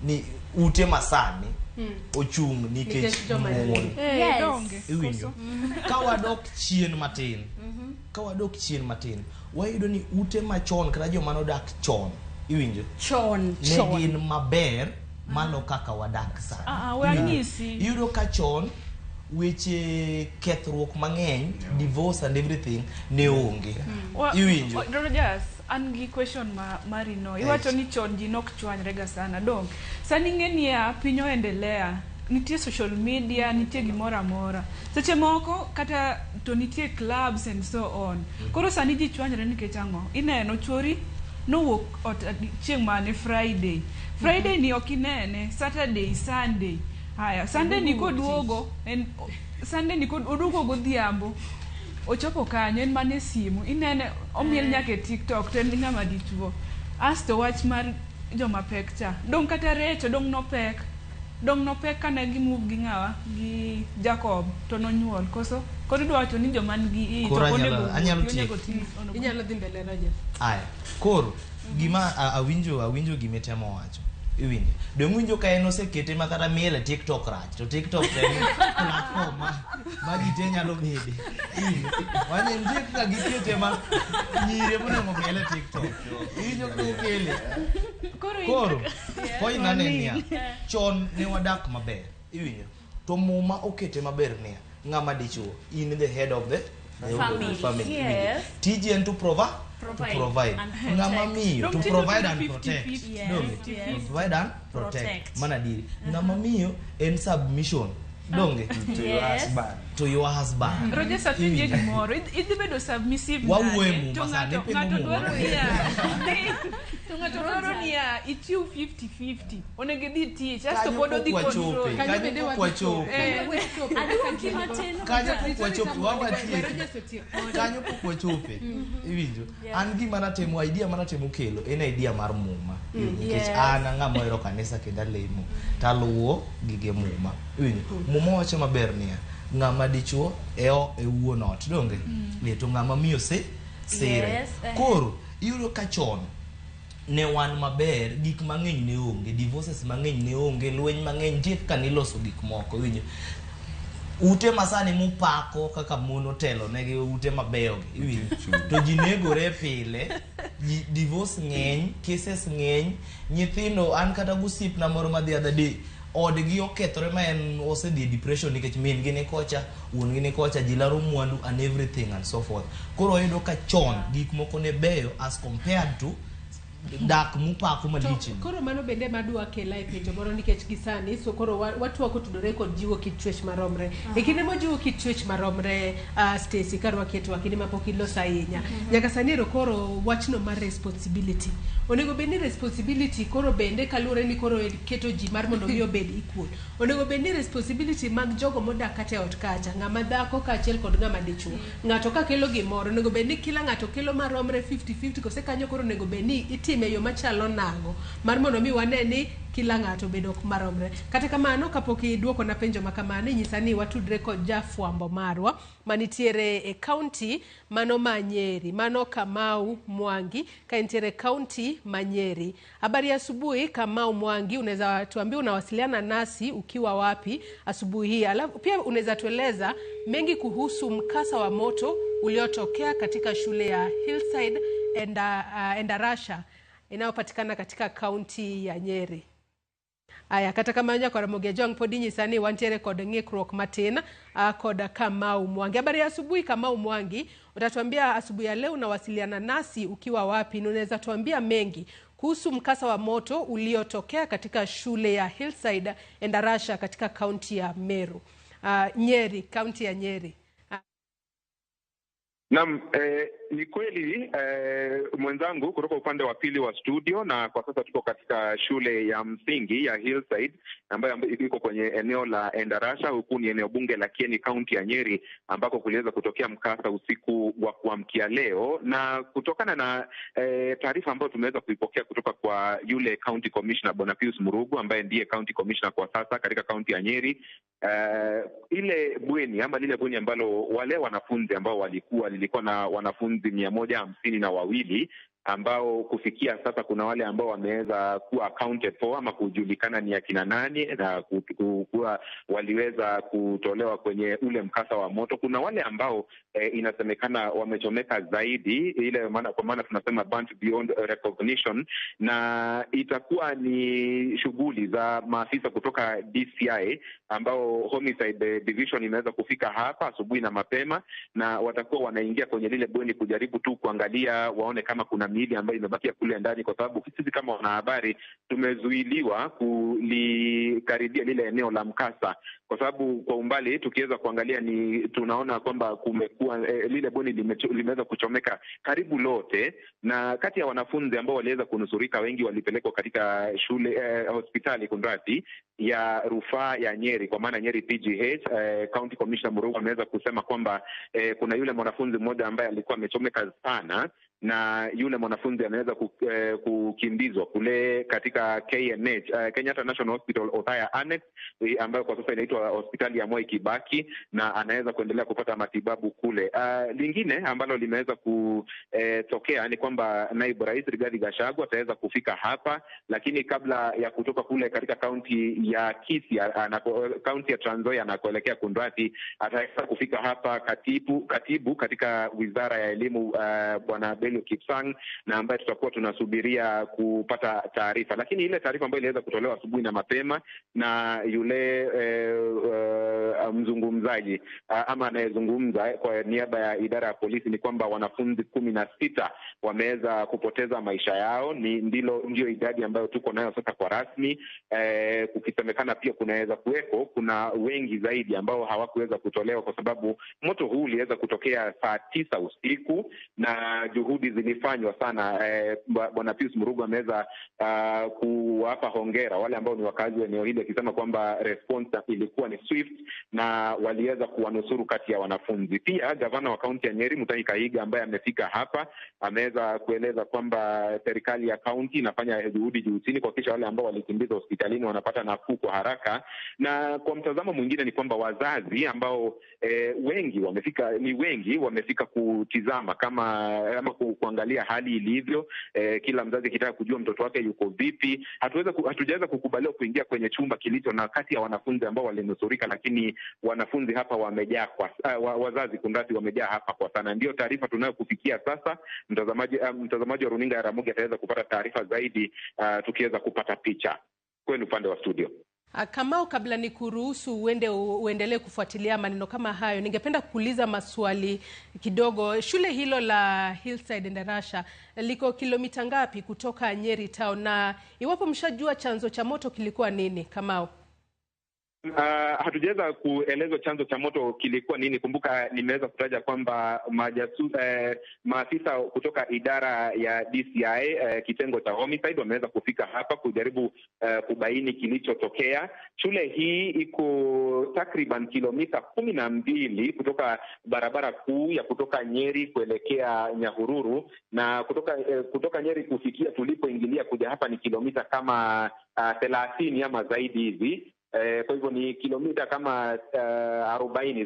ni ute masani ochung' nikech Nikech joma mon. nyiri. Eh, donge. Iwinjo ka wadok chien matin wayudo ni ute machon kata joma nodak chon, iwinjo, chon ne chon gin maber malo kaka wadak sani. Ah, ah, we anyisi. Iyudo ka chon weche kethruok mang'eny, divorce and everything ne onge, iwinjo. Rogers, an gi question ma mari no. Iwacho ni chon ji nok chwanyre ga sana. Dong. Sani ing'e niya, piny oendelea. Nitie social media, nitie gimoro amora. Seche moko kata to nitie clubs and so on. Koro sani ji chwanyre nikech ang'o? Ineno chuori nowuok ot chieng' mane Friday. Friday ni ok inene, Saturday, Sunday. Haya, Sunday ni koduogo, en Sunday ni oduogo godhiambo. Ochopo kanyo en mana e simu inene omiel nyaka e TikTok to en ng'ama dichuo. Asto wach mar joma pek cha dong' kata Recho dong' nopek, dong' nopek kane gi move gi ng'awa gi Jacob to nonyuol koso koro idwa wacho ni joma nigi ich Koro ok onego anyalo wuothi, onego tieko. Inyalo dhi mbele, Roger. Aya, koro gima awinjo gimitemo wacho, iwinjo dong winjo ka en osekete ma kata miel e TikTok rach to TikTok to en platform ma ji te nyalo bede. Iwinjo wanye nitie kaka gikete ma nyiri monego miel e TikTok, iwinjo kaka okele. Koro in Koro point na ne niya, chon ne wadak maber, iwinjo, to Muma okete maber niya ng'ama dichuo in the head of the family. Family. Tiji en to provide, to Provide provide and ng'ama protect. miyo to Dong' tiji provide obedo and 50-50. protect. Donge? Provide and protect. Protect. Mana adieri ng'ama miyo en submission, donge? To your husband. To your husband. Rogers, apenje gimoro. Idhi bedo submissive Wawuoyo e nade? Muma To sani, ng'ato ipimo ng'ato Muma. dwaro niya to ng'ato dwaro niya ichiw 50-50 onego idhi tich asto Kanyo pod odhi pok wachope. control. Kanyo Kanyo bende pok wadhi wachope. chope. Kanyo wachope. Aduoki matin. Kanyo pok wachope, wawatieki. Rogers otiek koni. Kanyo pok wachope, iwinjo. An gima natemo, idea manatemo kelo en idea mar Muma nikech an ng'ama ohero kanisa kendo alemo taluwo gige Muma, iwinjo. Muma wacho maber niya ng'ama dichuo e wuon ot, donge? To ng'ama miyo se sire. Koro iyudo ka chon ne wan maber, gik mang'eny ne onge, divorces mang'eny ne onge, lweny mang'eny nitie kaka niloso gik moko, iwinjo. Ute masani mupako kaka mon otelo negi ute mabeyogi, iwinjo, to ji negore pile, ji divorce ng'eny, cases ng'eny, nyithindo. An kata gosiepna moro ma the other day odgi okethore ma en osedhi e depression nikech min gi ni kocha, wuon gi ni kocha, ji laro mwandu and everything and so forth. Koro wayudo ka chon gik moko ne beyo as compared to dak mupako malich ni. Koro mano bende madwa kela e penjo moro nikech gi sani so koro watwak otudore kod jiwo kit chwech maromre e kinde mojiwo kit chwech maromre. Stacy, karwaki e twak kinde mapok iloso ahinya nyaka sani ero, koro wachno mar responsibility onego bed ni responsibility koro bende kaluwore ni koro keto ji mar mondo mi obed equal, onego bed ni responsibility mag jogo modak kata e ot kacha, ng'ama dhako kaachiel kod ng'ama dichuo, ng'ato ka kelo gimoro onego bed ni kila ng'ato kelo maromre 50-50, kose kanyo koro onego bed ni itime e yo machalo nang'o mar mondo mi wane ni kila ng'ato obedo maromre? Kata kamano, kapok iduoko na penjo ma kamano, inyisa ni watudre kod jafwambo marwa manitiere e kaunti mano ma Nyeri, mano Kamau Mwangi ka entiere kaunti ma Nyeri. Habari ya asubuhi, Kamau Mwangi, unaweza tuambia unawasiliana nasi ukiwa wapi asubuhi hii? Alafu pia unaweza tueleza mengi kuhusu mkasa wa moto uliotokea katika shule ya Hillside Endarasha inayopatikana katika kaunti ya Nyeri. Aya, kata kamano nyaka Ramogi Ajwang' pod inyisa ni wantiere kod ng'ikruok matin kod Kamau Mwangi. Habari ya asubuhi, Kamau Mwangi, utatuambia asubuhi ya leo unawasiliana nasi ukiwa wapi na unaweza tuambia mengi kuhusu mkasa wa moto uliotokea katika shule ya Hillside Endarasha katika kaunti ya Meru. Nyeri, kaunti ya Nyeri. Naam, ni kweli mwenzangu kutoka upande wa pili wa studio, na kwa sasa tuko katika shule ya msingi ya Hillside ambayo iko kwenye eneo la Endarasha, huku ni eneo bunge la Kieni, kaunti ya Nyeri, ambako kuliweza kutokea mkasa usiku wa kuamkia leo. Na kutokana na taarifa ambayo tumeweza kuipokea kutoka kwa yule County Commissioner Bwana Pius Murugu ambaye ndiye County Commissioner kwa sasa katika kaunti ya Nyeri, ile bweni ama lile bweni ambalo wale wanafunzi ambao walikuwa lilikuwa na wanafunzi 152 ambao kufikia sasa kuna wale ambao wameweza kuwa accounted for ama kujulikana ni akina nani na kuwa waliweza kutolewa kwenye ule mkasa wa moto. Kuna wale ambao inasemekana wamechomeka zaidi, ile maana kwa maana tunasema burnt beyond recognition, na itakuwa ni shughuli za maafisa kutoka DCI ambao Homicide Division imeweza kufika hapa asubuhi na mapema, na watakuwa wanaingia kwenye lile bweni kujaribu tu kuangalia waone kama kuna miili ambayo imebakia kule ndani, kwa sababu sisi kama wanahabari tumezuiliwa kulikaribia lile eneo la mkasa, kwa sababu kwa umbali tukiweza kuangalia ni tunaona kwamba kumekuwa lile bweni limeweza kuchomeka karibu lote, na kati ya wanafunzi ambao waliweza kunusurika wengi walipelekwa katika shule hospitali kunradhi ya rufaa ya Nyeri, kwa maana Nyeri PGH. County Commissioner Murugu ameweza kusema kwamba kuna yule mwanafunzi mmoja ambaye alikuwa amechomeka sana, na yule mwanafunzi ameweza kukimbizwa kule katika KNH, Kenyatta National Hospital Othaya Annex, ambayo kwa sasa inaitwa hospitali ya Mwai Kibaki, na anaweza kuendelea kupata matibabu kule. Lingine ambalo limeweza kutokea ni kwamba naibu rais Rigathi Gachagua ataweza kufika hapa, lakini kabla ya kutoka kule katika kaunti ya Kisii, kaunti ya Trans Nzoia anakoelekea kunradhi, ataweza kufika hapa katibu katika wizara ya elimu Bwana Belio Kipsang, na ambaye tutakuwa tunasubiria kupata taarifa. Lakini ile taarifa ambayo iliweza kutolewa asubuhi na mapema na yule mzungumzaji ama anayezungumza kwa niaba ya idara ya polisi ni kwamba wanafunzi 16 wameweza kupoteza maisha yao. Ni ndio idadi ambayo tuko nayo sasa kwa rasmi. Kukisemekana pia kunaweza kuweko kuna wengi zaidi ambao hawakuweza kutolewa kwa sababu moto huu uliweza kutokea saa 9 usiku na juhudi zilifanywa sana. Bwana Pius Murugu ameweza kuwapa hongera wale ambao ni wakazi wa eneo hili, akisema kwamba response ilikuwa ni swift na waliweza kuwanusuru kati ya wanafunzi. Pia gavana wa kaunti ya Nyeri Mutahi Kahiga ambaye amefika hapa ameweza kueleza kwamba serikali ya kaunti inafanya juhudi juu chini kuhakikisha wale ambao walikimbizwa hospitalini wanapata nafuu kwa haraka. Na kwa mtazamo mwingine ni kwamba wazazi ambao wengi wamefika kutizama kama ama kuangalia hali ilivyo. Kila mzazi akitaka kujua mtoto wake yuko vipi. Hatujaweza kukubaliwa kuingia kwenye chumba kilicho na kati ya wanafunzi ambao walinusurika, lakini wanafunzi hapa wamejaa kwa wazazi kunradhi wamejaa hapa kwa sana. Ndio taarifa tunayo kufikia sasa. Mtazamaji wa runinga ya Ramogi ataweza kupata taarifa zaidi tukiweza kupata picha. Kwenu upande wa studio. Kamau, kabla ni kuruhusu uendelee kufuatilia maneno kama hayo, ningependa kuuliza maswali kidogo. Shule hilo la Hillside Endarasha liko kilomita ngapi kutoka Nyeri town, na iwapo mshajua chanzo cha moto kilikuwa nini, Kamau? Hatujaweza kuelezwa chanzo cha moto kilikuwa nini. Kumbuka nimeweza kutaja kwamba maafisa kutoka idara ya DCI kitengo cha homicide wameweza kufika hapa kujaribu kubaini kilichotokea. Shule hii iko takriban kilomita 12 kutoka barabara kuu ya kutoka Nyeri kuelekea Nyahururu, na kutoka Nyeri kufikia tulipoingilia kuja hapa ni kilomita kama 30 ama zaidi hivi. Kwa hivyo ni kilomita kama 40,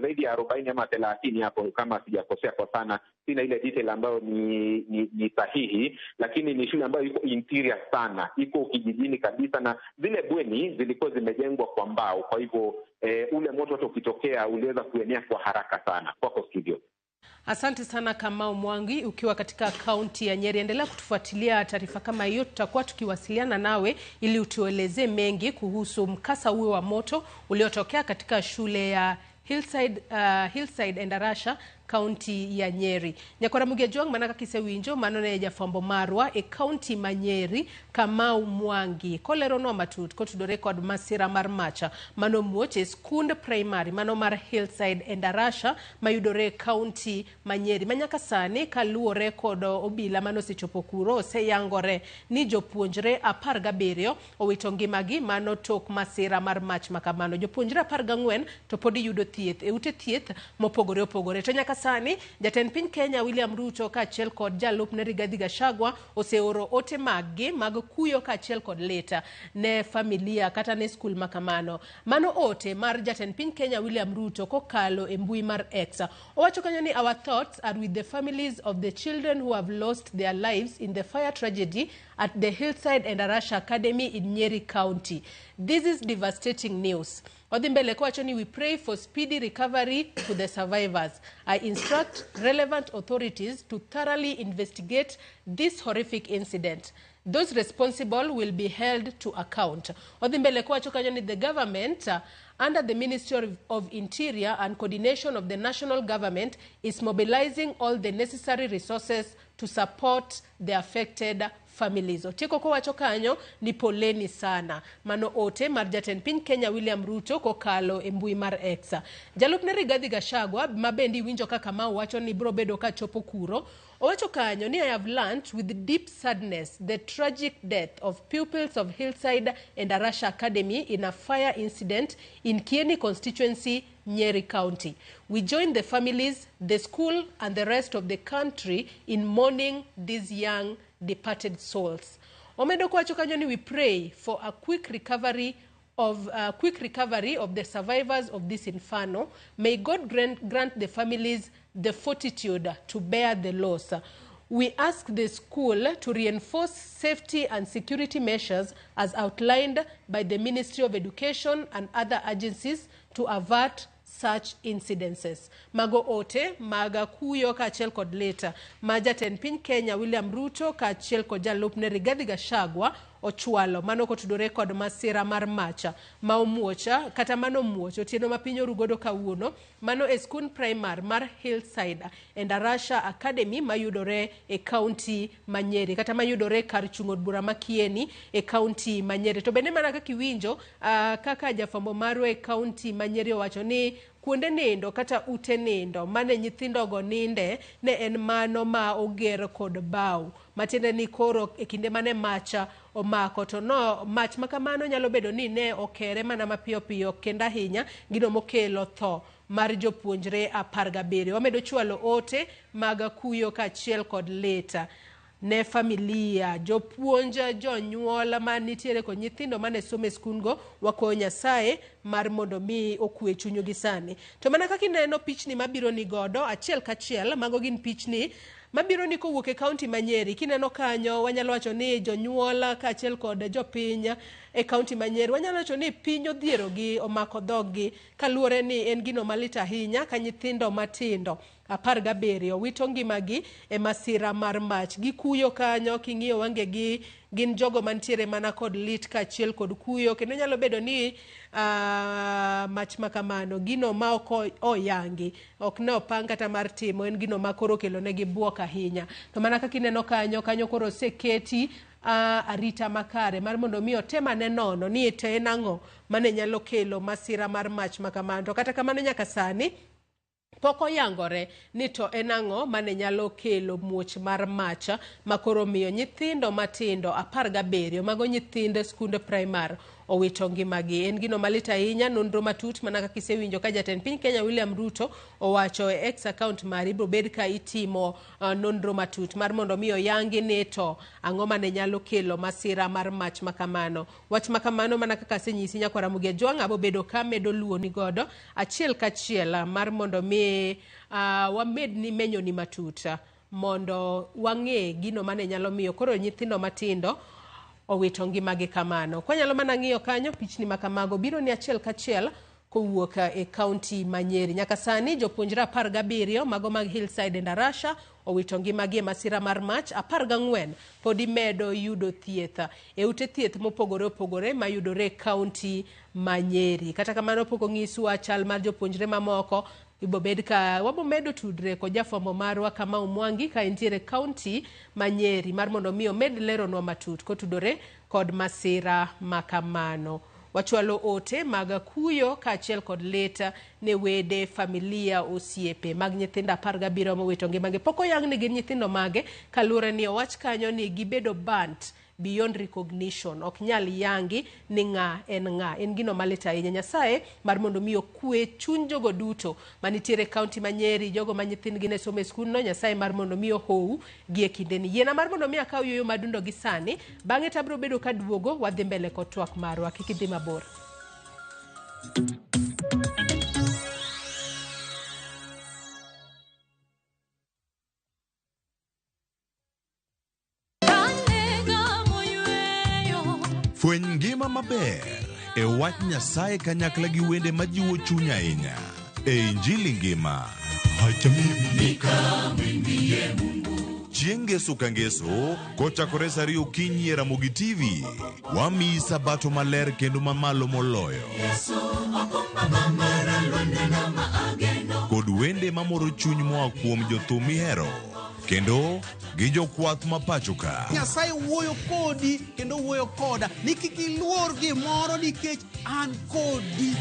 zaidi ya 40 ama 30 hapo kama sijakosea kwa sana. Sina ile detail ambayo ni sahihi, lakini ni shule ambayo iko interior sana, iko kijijini kabisa, na zile bweni zilikuwa zimejengwa kwa mbao. Kwa hivyo ule moto hata ukitokea uliweza kuenea kwa haraka sana. Kwako studio. Asante sana Kamau Mwangi ukiwa katika kaunti ya Nyeri. Endelea kutufuatilia taarifa kama hiyo, tutakuwa tukiwasiliana nawe ili utueleze mengi kuhusu mkasa huo wa moto uliotokea katika shule ya Hillside Endarasha. kaunti ya Nyeri. Nyakwara Mugia Jwang', mana kaka isewinjo, mano ne jafwambo marwa e kaunti ma Nyeri, Kamau Mwangi, koleronwa matut kotudore kod masira mar macha manomuoch e skund primary mano mar Hillside Endarasha mayudore e kaunti ma Nyeri. Ma nyaka sani kaluwore kod obila manosechopo kuro, oseyangore ni jopuonjre 17 owito ngimagi mano tok masira mar mach makamano. Jopuonjre 14 to pod yudo thieth e ute thieth mopogore opogore. To nyaka sani jatend piny Kenya William Ruto kaachiel kod jalupne Rigathi Gachagua oseoro ote maggi mag kuyo kaachiel kod lit ne familia kata ne skul makamano. Mano ote mar jatend piny Kenya William Ruto kokalo e mbui mar X. Owacho kanyo ni our thoughts are with the families of the children who have lost their lives in the fire tragedy at the Hillside Endarasha Academy in Nyeri County. This is devastating news. Odhi mbele kowacho ni we pray for speedy recovery to the survivors. I instruct relevant authorities to thoroughly investigate this horrific incident. Those responsible will be held to account. Odhi mbele kowacho kanyo ni the government under the Ministry of Interior and coordination of the national government is mobilizing all the necessary resources to support the affected families. Otieko kowacho kanyo ni poleni sana. Mano ote mar jatend piny Kenya William Ruto kokalo e mbui mar X. Jalupne Rigathi Gachagua ma bende iwinjo kaka ma owacho ni biro bedo ka chopo kuro. Owacho kanyo ni I have learnt with deep sadness the tragic death of pupils of Hillside Endarasha Academy in a fire incident in Kieni constituency, Nyeri County. We join the families, the school and the rest of the country in mourning these young departed souls. Omedo kowacho kanyo ni we pray for a quick recovery of the survivors of this inferno. May God grant the families the fortitude to bear the loss. We ask the school to reinforce safety and security measures as outlined by the Ministry of Education and other agencies to avert such incidences. Mago ote mag kuyo kaachiel kod lit ma jatend piny Kenya William Ruto kaachiel kod jalupne Rigathi Gachagua ochwalo mano kotudore kod masira mar mach ma omuoch kata mano muoch otieno ma piny oru godo kawuono, mano e skund primar mar Hillside Endarasha Academy mayudore e kaunti ma Nyeri kata mayudore kar chung' od bura ma Kieni e kaunti ma Nyeri. To bende mana kaka iwinjo kaka jafwambo marwa e kaunti ma Nyeri owacho ni kuonde nindo kata ute nindo mane nyithindogo ninde ne en mano ma oger kod bao, matiende ni koro e kinde mane mach omako to no mach ma kamano nyalo bedo ni ne okere mana mapiyo piyo kendo ahinya gino mokelo tho mar jopuonjre 17. Wamedo chwalo ote mag kuyo kaachiel kod lit ne familia, jopuonj, jonyuol manitiere kod nyithindo mane somo e skul go. Wakwayo Nyasaye mar mondo mi okwe chunyu gi sani. To mana kaka ineno pichni mabiro ni godo achiel kachiel, mago gin pichni mabiro ni kowuok e kaunti ma Nyeri. Kineno kanyo, wanyalo wacho ni jonyuol kaachiel kod jopiny e kaunti ma Nyeri, wanyalo wacho ni piny odhierogi, omako dhoggi, kaluwore ni en gino malit ahinya ka nyithindo matindo 17 wito ngimagi e masira mar mach. Gikuyo kanyo, king'iyo wangegi gin jogo mantiere mana kod lit kaachiel kod kuyo, kendo nyalo bedo ni mach makamano gino ma ok oyangi, ok ne opang kata mar timo, en gino ma koro okelo negi buok ahinya. To mana kaka ineno kanyo kanyo, koro oseketi arita makare mar mondo mi otem ane nono ni to en ang'o mane nyalo kelo masira mar mach makamano. To kata kamano nyaka sani pok oyangore ni to en ang'o mane nyalo kelo muoch mar mach makoro miyo nyithindo matindo 17, mago nyithind skunde primar, owito ngimagi. En gino malit ahinya. Nonro matut, mana kaka isewinjo ka jatend piny Kenya William Ruto owacho e X account mari, ibiro bed ka itimo nonro matut mar mondo mi oyangi ni to ang'o mane nyalo kelo masira mar mach makamano. Wach makamano, mana kaka asenyisi, nyakwara Mugia Jwang', abo bedo ka medo luoni godo achiel kachiel mar mondo mi wamed ni menyoni matut mondo wang'e gino mane nyalo miyo koro nyithindo matindo owito ngimagi kamano. Kwanyalo mana ng'iyo kanyo, pichni makamago biro ni achiel kachiel kowuok e kaunti ma Nyeri. Nyaka sani jopuonjre 17 mago mag Hillside Endarasha owito ngimagi e masira mar mach, 14 pod imedo yudo thieth e ute thieth mopogore opogore mayudore e kaunti ma Nyeri. Kata kamano pok onyiswa chal mar jopuonjre mamoko. Ibobed ka wabomedo tudre kod jafwambo marwa Kamau Mwangi ka entiere kaunti ma Nyeri mar mondo mi omed leronwa matut kotudore kod masira makamano. Wachwalo ote mag kuyo kaachiel kod lit ne wede, familia, osiepe mag nyithindo 17 mowito ngimagi. Pok oyang ni gin nyithindo mage kaluwore ni owach kanyo ni gibedo burnt beyond recognition. Ok nyal yangi ni ng'a en ng'a. En gino malit ahinya. Nyasaye mar mondo mi okwe chuny jogo duto manitiere kaunti ma Nyeri, jogo ma nyithindgi ne somo e skundno, Nyasaye mar mondo mi ohou gi e kindeni. Yiena mar mondo mi akaw yueyo madundo gi sani, bang'e to abiro bedo kaduogo wadhi mbele kod twak marwa. Kik idhi mabor. Fweny ngima maber e wach Nyasaye kanyakla gi wende majiwo chuny ahinya e Injili Ngima. Chieng' Ngeso ka Ngeso kochakore saa 2 okinyi e Ramogi TV, wamiyi sabato maler kendo mamalo moloyo. Kod wende mamoro chuny moa kuom jothum mihero kendo gi jokwath ma pacho ka. Nyasaye wuoyo kodi kendo wuoyo koda ni kik iluor gimoro nikech an kodi.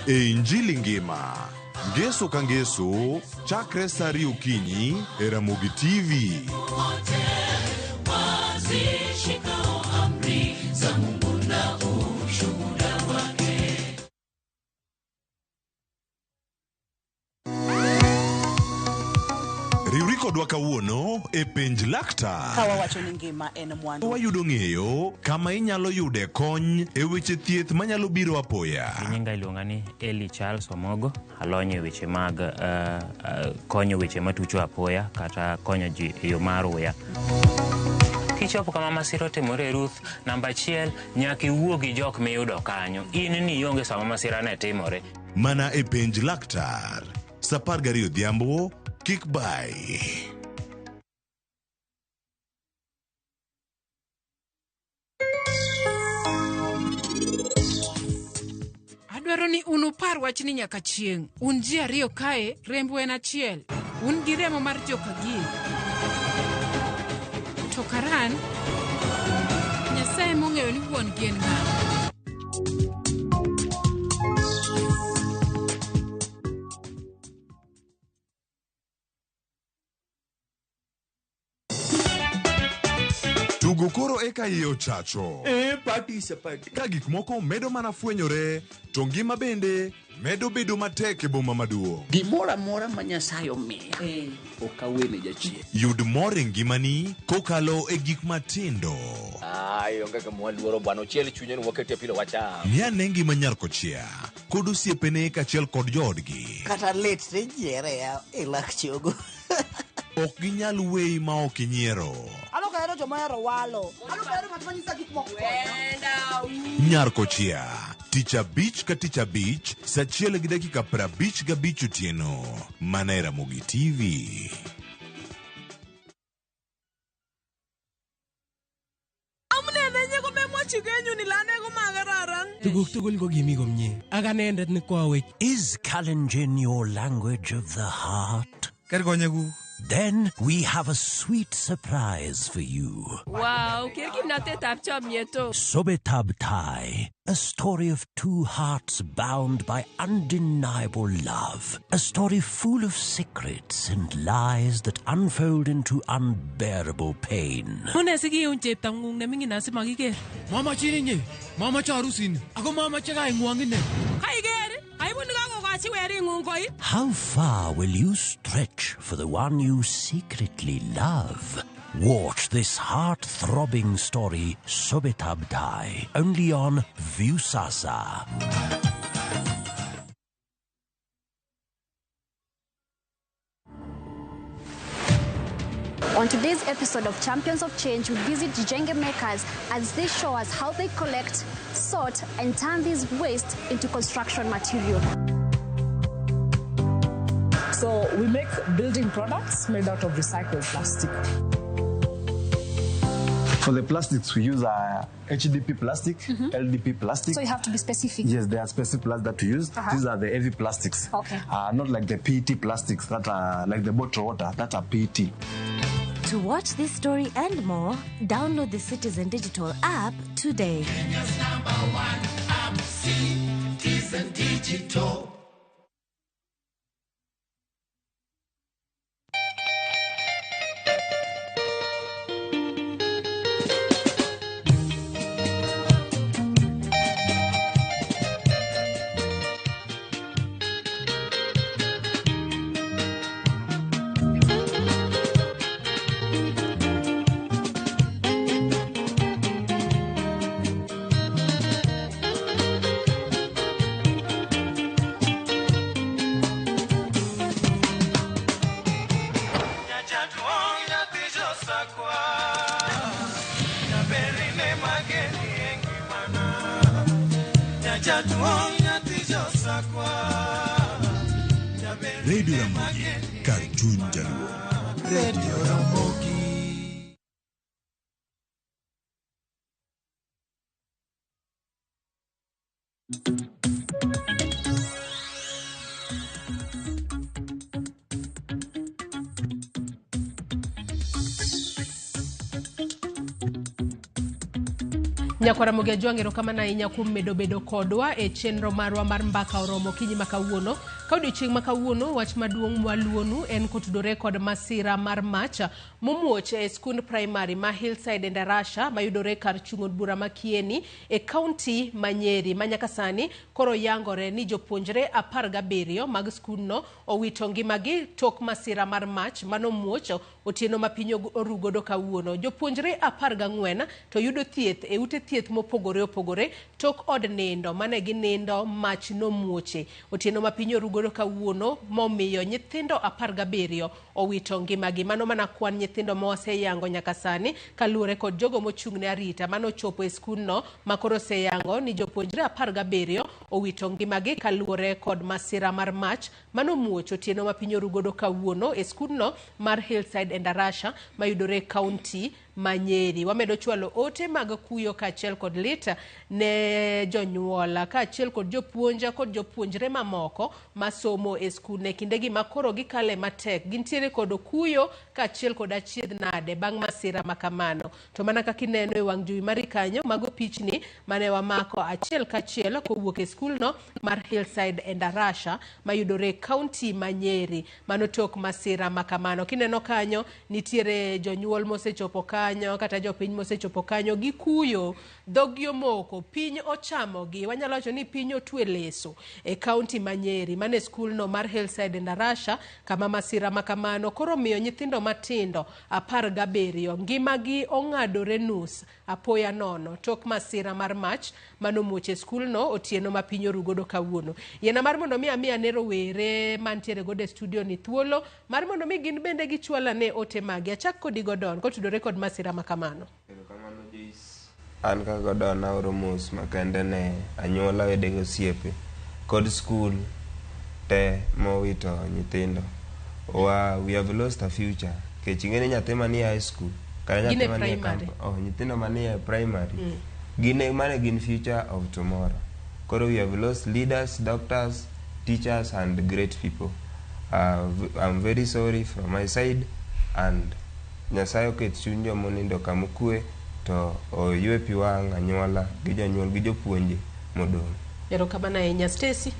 E Injili Ngima, Ngeso ka Ngeso, chakre saa 2 okinyi e Ramogi TV. Riwri kodwa kawuono e Penj Laktar. Ka wawacho ni ngima en mwandu. Wayudo ng'eyo kama inyalo yude kony e weche thieth manyalo biro apoya. Nyinga iluonga ni Eli Charles Omogo, alony e weche mag konyo weche matucho apoya kata konyo ji e yo mar uya. Kichopo kama masira otimore Ruth, namba 1 nyaka iwuo gi jok miyudo kanyo. In ni ionge sama masira ne timore. Mana e Penj Laktar, saa 12 odhiambo, kik bai. Adwaro ni un upar wachni nyaka chieng'. Un ji ariyo kae, rembu en achiel. Un gi remo mar Jokagir. To Karan, Nyasaye mong'eyo ni wuon gi en ng'a. Tugo koro eka iye ochacho. Party is a party. Ka gik moko medo mana fwenyore, to ngima bende medo bedo matek e boma maduong'. Gimoro amora ma Nyasaye omiya, ok awene jachien. Yud mor e ngimani kokalo e gik matindo. Ai, onge kama waluoro bwana, ochiel chunye ni wakete pilo wacham. Ng'i ane ngima nyar kochia kod osiepene kaachiel kod joodgi. Kata lit tijiere e lak chogo. Ok ginyal weyi ma ok inyiero. Ano kahero joma ohero walo. Ano kahero ng'at ma nyisa gik moko. Nyar kochia, tich abich ka tich abich, saa 1:55 otieno. Mana e Ramogi TV. Tuguk tugul ko kimi komie. Ak anendet ne koawech. Is Kalenjin your language of the heart? Ker konyekuk. Then we have a sweet surprise for you. Wow, ker kimnatetab chomyet o. Sobetab Tai, a story of two hearts bound by undeniable love. A story full of secrets and lies that unfold into unbearable pain. Mune sikiun cheptang'ung neming'in asimakiker. Mamachin inye, mamache arusini, ako mamache kaing'wong ine. Kaiker, aibun kakokochi wering'ung koi. How far will you stretch for the one you secretly love? Watch this heart-throbbing story, Sobetab Tai, only on Viusasa. On today's episode of Champions of Change, we visit Jijenge Makers as they show us how they collect, sort, and turn this waste into construction material. So we make building products made out of recycled plastic. For the plastics, we use HDP plastic, LDP plastic. So you have to be specific. Yes, there are specific plastics that we use. These are the heavy plastics. Okay. Not like the PET plastics that are like the bottled water, that are PET. To watch this story and more, download the Citizen Digital app today. Kenya's number one app, Citizen Digital. Radio Ramogi, kar chuny Jaluo. Radio Ramogi. Nyakwara Ramogi Ajwang', erokamano ahinya kuom medo bedo kodwa e chenro marwa mar mbaka oromo okinyi ma kawuono. Ka odiochieng' ma kawuono, wach maduong' mwaluonu en kotudore kod masira mar mach momuoch e skund primary ma Hillside Endarasha mayudore kar chung' od bura ma Kieni e kaunti ma Nyeri ma nyaka sani koro yangore ni jopuonjre 17 mag skundno owito ngimagi tok masira mar mach manomuoch otieno ma piny orugodo kawuono. Jopuonjre 14 to yudo thieth e ute thieth mopogore opogore tok od nindo mane ginindo mach nomuoche otieno ma piny orugodo kawuono momiyo nyithindo 17 owito ngimagi. Mano mana kwan nyithindo ma waseyango nyaka sani kaluwore kod jogo mochung' ne arita manochopo e skundno ma koro oseyango ni jopuonjre 17 owito ngimagi kaluwore kod masira mar mach manomuoch otieno ma piny orugodo kawuono e skundno mar Hillside Endarasha mayudore e kaunti ma Nyeri. Wamedo chwalo ote mag kuyo kaachiel kod lit ne jonyuol kaachiel kod jopuonj kod jopuonjre mamoko masomo e skul kindegi ma koro gikale matek. Gintiere kod kuyo kaachiel kod achiedh nade bang' masira makamano. To mana kaka ineno e wang' jowi mari kanyo, mago pichni mane wamako achiel kachiel kowuok e skulno mar Hillside Endarasha mayudore e kaunti ma Nyeri. Mano tok masira makamano. Kineno kanyo nitiere jonyuol mosechopo kanyo kata jopiny mosechopo kanyo gi kuyo, dhogi omoko, piny ochamogi, wanyalo wacho ni piny otwe leso e kaunti ma Nyeri mane skulno mar Hillside Endarasha kama masira makamano koro miyo nyithindo matindo 17 ngimagi ong'adore nus apoya nono tok masira mar mach manomuoch e skulno otieno ma piny orugodo kawuono. Yiena mar mondo mi ami ane rowere mantiere godo e studio ni thuolo mar mondo mi gin bende gichwalane ote magi. Achak kodi Godon kotudore kod masira makamano. Erokamano Joyce. An kaka Godon aoro mos makende ne anyuola, wede gi osiepe kod skul te mowito nyithindo. We have lost a future. Nikech ing'e ni nyathi manie high school kata nyathi manie oh, nyithindo manie primary gin mane gin future of tomorrow. Koro we have lost leaders, doctors, teachers and great people. I'm very sorry from my side and Nyasaye oket chuny joma onindo kama okwe to oywe pi wang' anyuola gi jonyuol gi jopuonje modong'. Erokamano ahinya Stacy.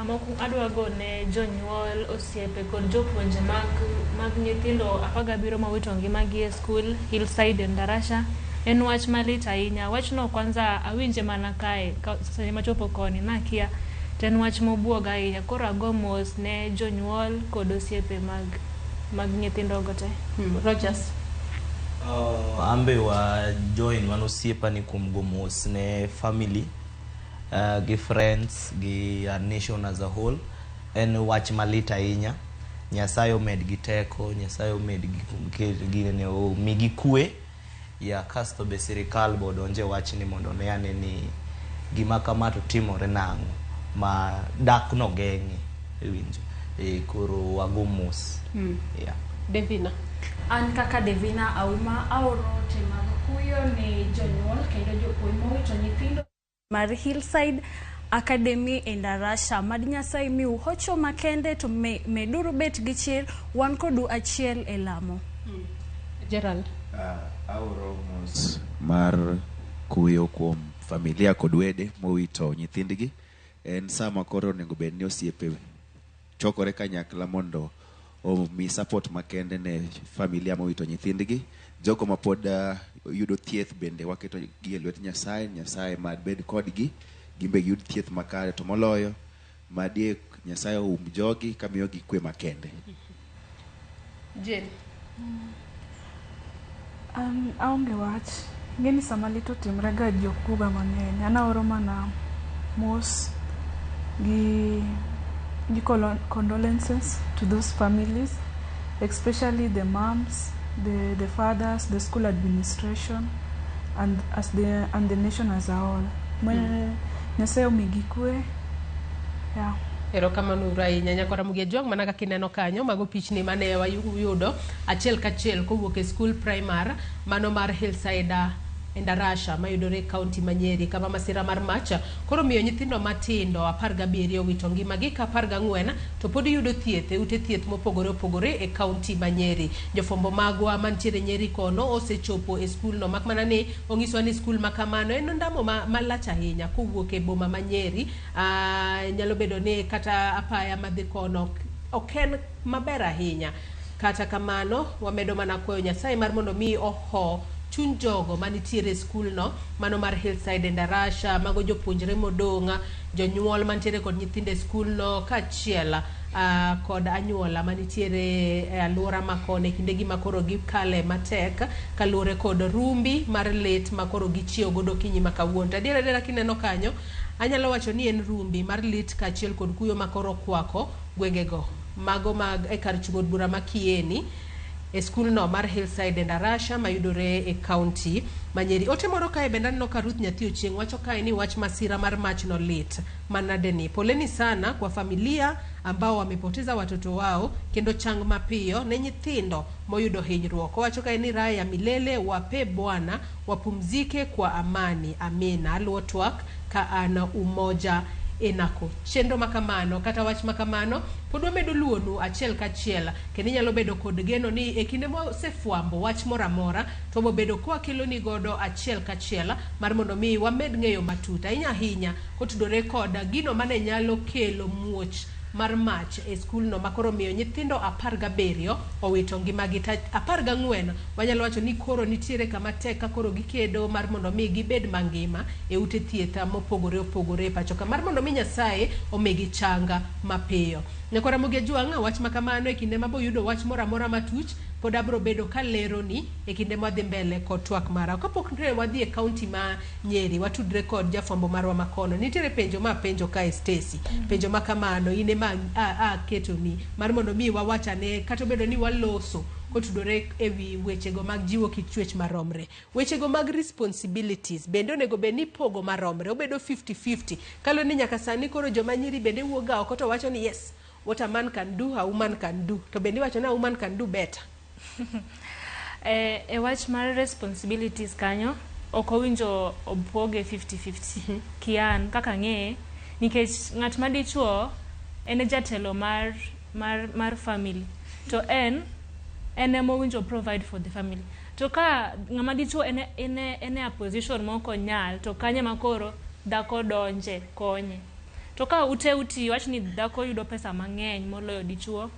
Mokwongo adwa gone jonyuol, osiepe kod jopuonje mag nyithindo 17 mowito ngimagi e skul Hillside Endarasha. En wach malit ahinya. Wachno kwanza awinje mana kae seche machopo koni nakia to en wach mobuoga ahinya. Koro ago mos ne jonyuol kod osiepe mag nyithindogo te. Rogers. Ambe wa join mano osiepa ni kuom go mos ne family gi friends gi nation as a whole. En wach malit ahinya. Nyasaye omed gi teko, Nyasaye omed gi omigi kwe. Ya kasto be sirikal be odonje wachni mondo ne ane ni gima kama to timore nang'o ma dak no geng'e iwinjo. Koro wago mos. Yeah. Devina. An kaka Devina Auma aoro ote mag kuyo ne jonyuol kendo jopuonj mowito nyithindo mar Hillside Academy Endarasha. Mad Nyasaye miu hocho makende to meduru bet gi chir, wan kodu achiel e lamo. Gerald. Aoro mos mar kuyo kuom familia kod wede mowito nyithindgi. En sama koro onego bed ni osiepe chokore kanyakla mondo omi support makende ne familia mowito nyithindgi. Jogo ma pod yudo thieth bende waketo gi e lwet Nyasaye. Nyasaye mad bed kodgi, gin be giyud thieth makare, to moloyo madie Nyasaye oum jogi kamiyogi kwe makende. Jane. An aonge wach. Ing'e ni sama lit otimre ga ji ok wuoga mang'eny. An aoro mana mos gi condolences to those families, especially the moms, the fathers, the school administration, and the nation as a whole. Nyasaye omigi kwe. Yeah. Erokamano uru ahinya nyakora Mugia Jwang' mana kaka ineno kanyo mago pichni mane wayudo achiel kachiel kowuok e skul primar mano mar Hillside Endarasha mayudore e kaunti ma Nyeri kama masira mar mach koro miyo nyithindo matindo 17 owito ngimagi ka 14 to pod yudo thieth e ute thieth mopogore opogore e kaunti ma Nyeri. Jofwambo magwa mantiere Nyeri kono osechopo e skulno mak mana ni onyiswa ni skul ma kamano en ondamo malach ahinya kowuok e boma ma Nyeri. Nyalo bedo ni kata apaya madhi kono ok en maber ahinya. Kata kamano wamedo mana kwayo Nyasaye mar mondo mi oho chuny jogo manitiere e skulno mano mar Hillside Endarasha, mago jopuonjre modong', jonyuol mantiere kod nyithindo e skulno kaachiel kod anyuola manitiere e alwora makone e kindegi makoro gikale matek kaluwore kod rumbi mar lit makoro gichiewo godo okinyi ma kawuono. To adier adiera kineno kanyo, anyalo wacho ni en rumbi mar lit kaachiel kod kuyo makoro okwako gwengego mago mag e kar chung' od bura ma Kieni e skulno mar Hillside Endarasha mayudore e kaunti ma Nyeri. Ote moro kae bende aneno ka Ruth Nyathi Ochieng' wacho kae ni wach masira mar mach no lit manade ni. Poleni sana kwa familia ambao wamepoteza watoto wao kendo chang mapiyo ne nyithindo moyudo hinyruok. Owacho kae ni raha ya milele wape Bwana wapumzike kwa amani. Amina. Aluwo twak ka an Umoja Enako. Chenro makamano kata wach makamano pod wamedo luwonu achiel kachiel kendo inyalo bedo kod geno ni e kinde mosefwambo wach moro amora to wabobedo kwakeloni godo achiel kachiel mar mondo mi wamed ng'eyo matut ahinya ahinya kotudore kod gino mane nyalo kelo muoch mar mach e skulno makoro miyo nyithindo 17 owito ngimagi. To 14 wanyalo wacho ni koro nitiere kama tek ka koro gikedo mar mondo mi gibed mangima e ute thieth mopogore opogore e pacho ka mar mondo mi Nyasaye omigi changa mapiyo. Nyakora Mugia Jwang' wach makamano e kinde maboyudo wach moro amora matuch pod abro bedo kaleroni e kinde mwadhi mbele kod twak mara. Kapok ne wadhi e kaunti ma Nyeri watudre kod jafwambo marwa makono. Nitiere penjo ma penjo kae Stacy. Penjo makamano in ema aketoni mar mondo mi wawachane kata obedo ni waloso kotudore ewi wechego mag jiwo kit chwech maromre. Wechego mag responsibilities bende onego bed ni ipogo maromre, obedo 50-50. Kaluwore ni nyaka sani koro joma nyiri bende wuok ga oko to wacho ni yes, what a man can do, a woman can do. To bende iwacho ni a woman can do better. E wach mar responsibilities kanyo ok owinjo opoge 50-50 kian kaka ang'eye nikech ng'at ma dichuo en e jatelo mar family to en ema owinjo provide for the family to ka ng'ama dichuo en e a position ma ok onyal to kanyo ema koro dhako donje konye to ka ute uti wach ni dhako yudo pesa mang'eny moloyo dichuo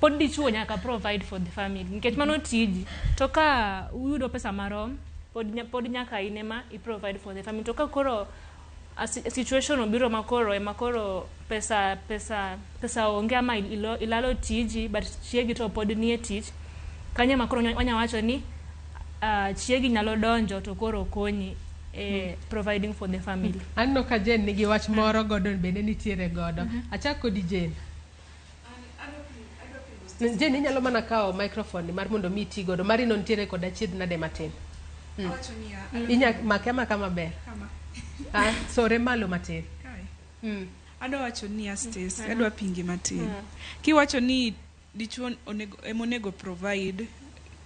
pod dichuo nyaka provide for the family nikech mano tiji to ka uyudo pesa marom pod nyaka in ema i provide for the family to ka koro a situation obiro makoro ema koro pesa onge ama ilalo tiji but chiegi to pod nie tich kanyo ema koro wanya wacho ni chiegi nyalo donjo to koro konyi e providing for the family. Aneno ka Jane nigi wach moro godo bende nitiere godo. Achak kodi Jane. Jane inyalo mana kawo microphone mar mondo mi iti godo. Mari no nitiere kod achiedh nade matin. Inya make amaka maber. Sore malo matin. Adwa wacho ni Stacy, adwa pingi matin. Kiwacho ni dichuo onego emonego provide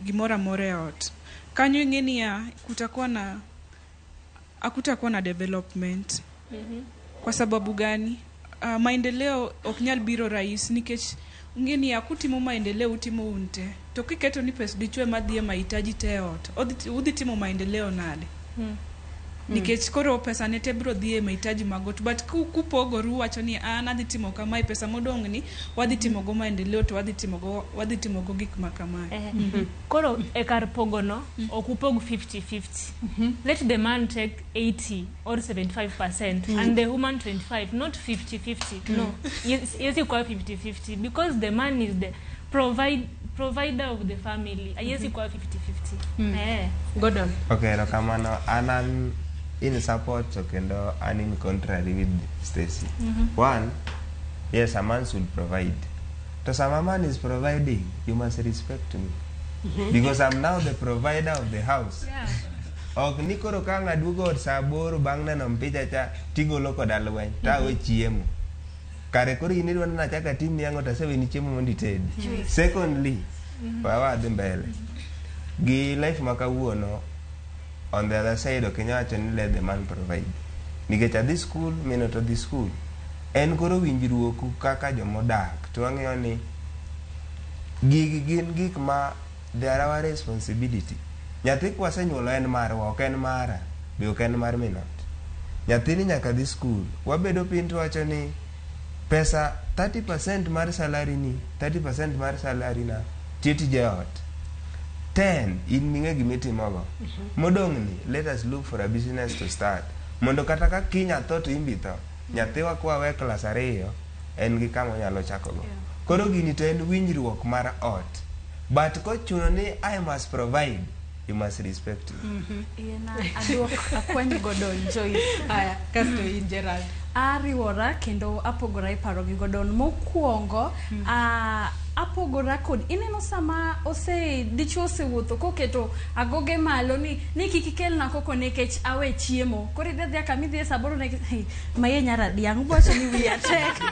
gimoro amora e ot. Kanyo ing'e niya kutakuwa na hakutakuwa na development. Kwa sababu gani? Maendeleo ok nyal biro rahis nikech ung'e niya kutimo maendeleo utimo un te. To kiketo ni pes dichuo ema dhi e mahitaji te e ot, udhi timo maendeleo nade? Nikech koro pesa ne te biro dhi e mahitaji mag ot. But kupogoru uwacho ni an adhi timo kamae, pesa modong' ni wadhi timo go maendeleo to wadhi timo go gik ma kamae. Koro e kar pogono ok upog 50-50. Let the man take 80 or 75% and the woman 25, not 50-50. No, yes, ikuwa 50-50 because the man is the provider of the family. Haiwezi kuwa 50-50. Gordon. Okay, erokamano. An in support to kendo an in contrary with Stacy. One, yes, a man should provide. To sama man is providing, you must respect me. Because I'm now the provider of the house. Ok ni koro ka ang' aduogo ot saa 8 bang' neno mpicha cha tigolo koda lweny tawe chiemo. Kare koro in idwa ni nachak atimni ang'o to aseweni chiemo mondo itedi. Secondly, wadhi mbele. Gi life ma kawuono, on the other side ok inyal wacho ni let the man provide. Nikech adhi school, min to dhi school. En koro winjruoku kaka jomodak to wang'eyo ni gigi gin gik ma they are our responsibility. Nyathi kwasenyuolo en marwa, ok en mara, be ok en mar min ot. Nyathini nyaka dhi school. Wabedo piny to wacho ni pesa 30% mar salary ni, 30% mar salary na, tiyo tije ot. 10 in ming'e gimitimogo. Modong' ni, let us look for a business to start. Mondo kata ka kiny atho to in be itho, nyathiwa kwawe klas 2, en gi kama onyalo chakogo. Koro gini to en winjruok mar ot. But kochuno ni I must provide, you must respect me. Iena aduok akwany Gordon Joyce. Aya, kasto in Gerald. Ariwora kendo apogora e paro gi Gordon. Mokwongo, apogora kod ineno sama ose dichuo osewuotho koketo agoge malo ni kik ikelna koko nikech awe chiemo. Koro idhi adhiya kama idhiye saa 8 nikech maye nyar adiang' ubowacho ni wiya tek.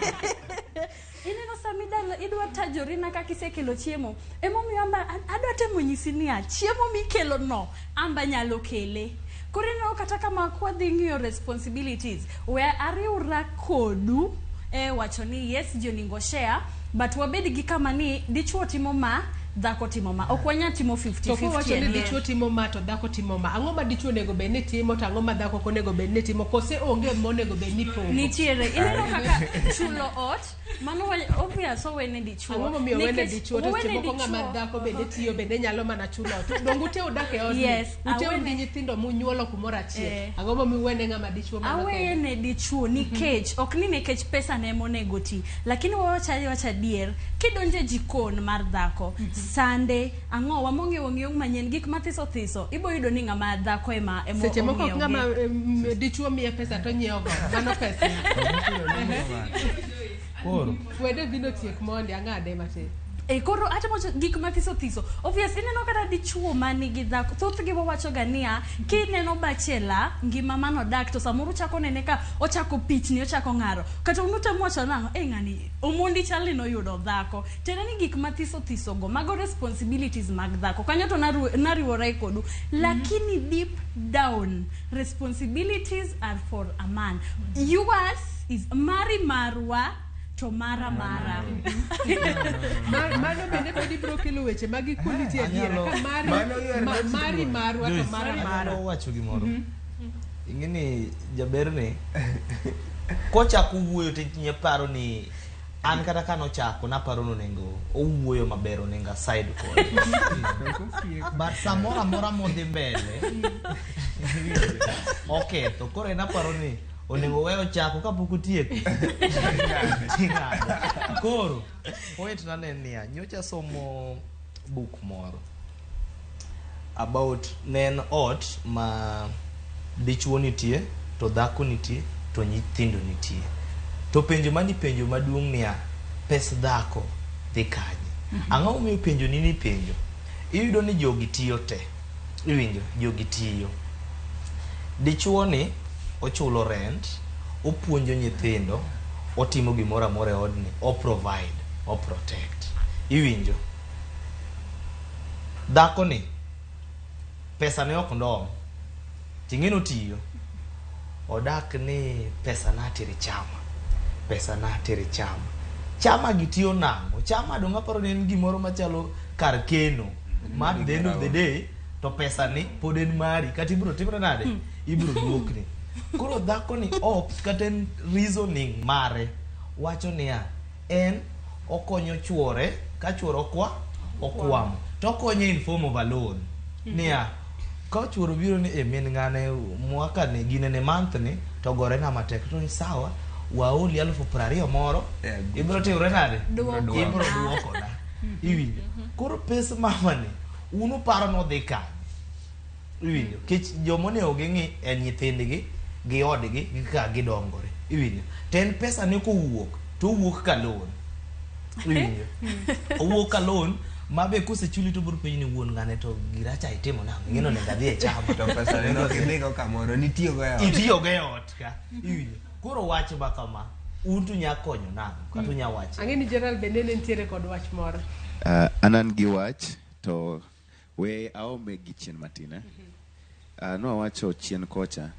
Ineno sama idwa tajori na kaka isekelo chiemo. Emomiyo amba adwa temo nyisi niya, chiemo mikelo no amba nyalo kele. Koro ineno kata kama kwadhi ng'iyo responsibilities, we ariwra kodu e wacho ni yes ji onego share, but wabed gi kama ni dichuo timo ma, dhako timo ma. Ok wanyal timo 50-50. To kowacho ni dichuo timo ma to dhako timo ma, ang'o ma dichuo onego bed ni timo to ang'o ma dhako ok onego bed ni timo, kose onge monego bed ni pogo? Nitiere. Ineno kaka chulo ot, mano obvious owene dichuo. Ang'o momiyo owene dichuo to seche moko ng'ama dhako bende tiyo bende nyalo mana chulo ot? Donge ute udak e odni? Yes, Ute un gi nyithindo munyuolo kumoro achiel. Ang'o momiyo uwene ng'ama dichuo mana kende? Awene dichuo nikech ok ni nikech pesa ne monego ti, lakini wawacho awacha adier, kidonjo e jikon mar dhako, sande ang'o wamong'iewo ng'iewo manyien, gik mathiso thiso, ibo yudo ni ng'ama dhako ema Seche moko ok ng'ama dichuo miye pesa to nyiewo go, mano pesa. Koro Wede bino tiek mondi ang'ade matin. Koro atemo gik mathiso thiso. Obvious ineno kata dichuo manigi dhako, thothgi wawacho ga niya, kineno bachelor ngima manodak to samoro uchako nene ka ochako pichni, ochako ng'aro. Kata un utemo wacho nang'o, ng'ani omondi chal ni noyudo dhako. Tiende ni gik mathiso thiso go, mago responsibilities mag dhako. Kanyo to nariwora kodu. Lakini deep down, responsibilities are for a man. Yours is mari marwa to mara mara. Mano bende pod ibiro kelo weche mag equality adiera ka mari mari marwa to mara mara. Anyalo wacho gimoro. Ing'e ni jaberni kochako wuoyo to paro ni an kata kanochako naparo ni onego owuoyo maber, onego aside kode. But samoro amora modhi mbele oketho. Koro en aparo ni onego we ochako kapok otieko. Ting'ado. Koro point na ne en niya, nyocha somo buk moro about ne en ot ma dichuo nitie to dhako nitie to nyithindo nitie. To penjo manipenjo maduong' niya, pes dhako dhi kanye? Ang'o momiyo penjo ni nipenjo? Iyudo ni jogi tiyo te. Iwinjo, jogi tiyo. Dichuo ni ochulo rent, opuonjo nyithindo, otimo gimoro amora e odni, o provide, o protect. Iwinjo. Dhako ni pesa ne ok ndom. Ting'e notiyo. Odak ni pesa natere chama. Pesa natere chama. Chama gi tiyo nang'o? Chama dong' aparo ni en gimoro machalo kar keno. Ma at the end of the day to pesa ni pod en mari kata ibiro timre nade? Ibiro duokni. Koro dhako ni opt kata en reasoning mare wacho niya en okonyo chuore ka chuore okwa okwamo to okonye in form of a loan niya ka chuoro biro ni e min ng'ane mwaka ni gine ne month ni to gore na matek to ni sawa waoli 20,000 moro ibiro timre nade Duoko. ibiro duokona iwinjo koro pes mama ni un uparo nodhi kanye iwinjo kech jomonego ging'i en nyithindgi gi odgi gi kaka gidongore iwinjo to en pesa ne kowuok to owuok ka loan iwinjo owuok ka loan ma be kosechuli to biro penji ni wuon ng'ane to giracha itimo nang'o ing'e ni onego adhi e chama To pesa ni ok idhigo kamoro, nitiyogo e ot. itiyogo e ot ka iwinjo koro wach ma kama un to unya konyo nang'o kata unya wacho Ang'e ni Gerald bende ne nitiere kod wach moro. An an gi wach to we aome gi chien matin eh? No awacho chien kocha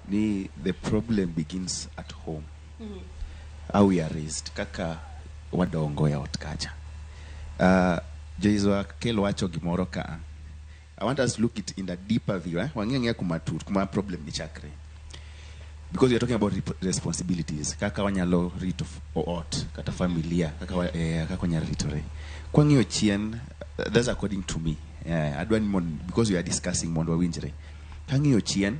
ni the problem begins at home how we are raised kaka wadongo e ot kacha Joyce kel wacho gimoro ka I want us to look it in a deeper view eh? Wang'i ang'iya kuma tut kuma problem ni chakre because we are talking about responsibilities kaka wanyalo rito ot kata familia kaka kaka wanyalo ritore kwang'iyo chien that's according to me adwa ni because we are discussing mondo wawinjre kang'iyo chien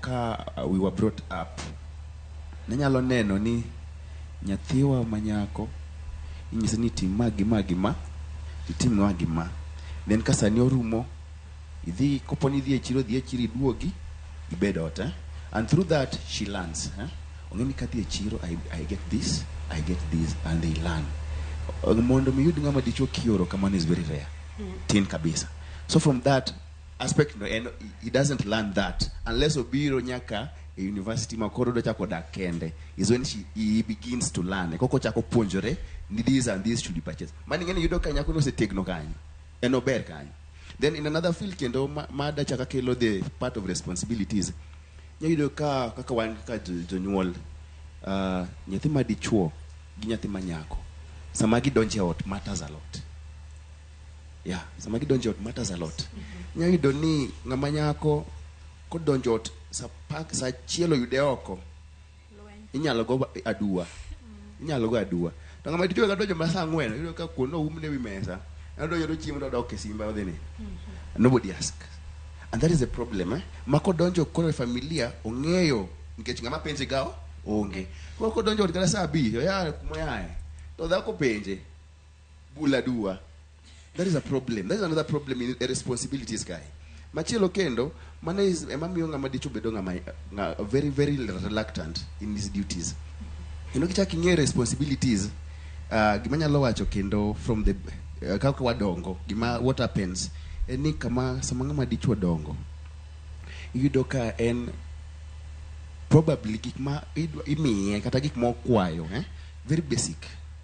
ka we were brought up nanyalo neno ni nyathiwa manyako inyise ni tim ma gi ma gi ma itim ma gi ma then ka sani orumo idhi kopo ni idhi e chiro dhi e chiro iduogi ibed ot eh? And through that she learns eh? Ong'e ni kadhi e chiro I get this I get this and they learn mondo mi yud ng'ama dichuo kioro kamano is very rare tin kabisa so from that aspect no en he doesn't learn that unless obiro nyaka e university ma koro odwa dak kende is when he begins to learn koko chako puonjore ni this and this should be purchased mano ing'e ni yudo ka nyako no osetegno kanyo en ober kanyo then in another field kendo ma chaka kelo the part of responsibilities nyayudo ka kaka wan kaka jonyuol nyathi ma dichuo gi nyathi ma nyako sama gidonjo e ot matters a lot yeah sama gidonjo e ot matters a lot nyayudo ni ng'ama nyako kodonjo ot sa achiel oyude oko inyalo go aduwa inyalo go aduwa to ng'ama dichuo ka donjo ma saa 4 yudo ka kuon oumne wi mesa odonjo to chiemo to odok e simba odhi ni nobody ask and that is the problem eh ma kodonjo koro e familia ong'eyo nikech ng'ama penje ga onge koro kodonjo ot kata saa 5 oya kumoyae to dhako penje bula aduwa that is a problem that is another problem in the responsibilities guy machielo kendo mano is ema miyo ng'ama dichuo bedo ng'ama very very reluctant in his duties kendo kichak ing'eyo responsibilities gima nyalo wacho kendo from the kaka wadongo gima what happens en ni kama sama ng'ama dichuo dongo iyudo ka en probably gik ma imiye kata gik ma okwayo eh? Very basic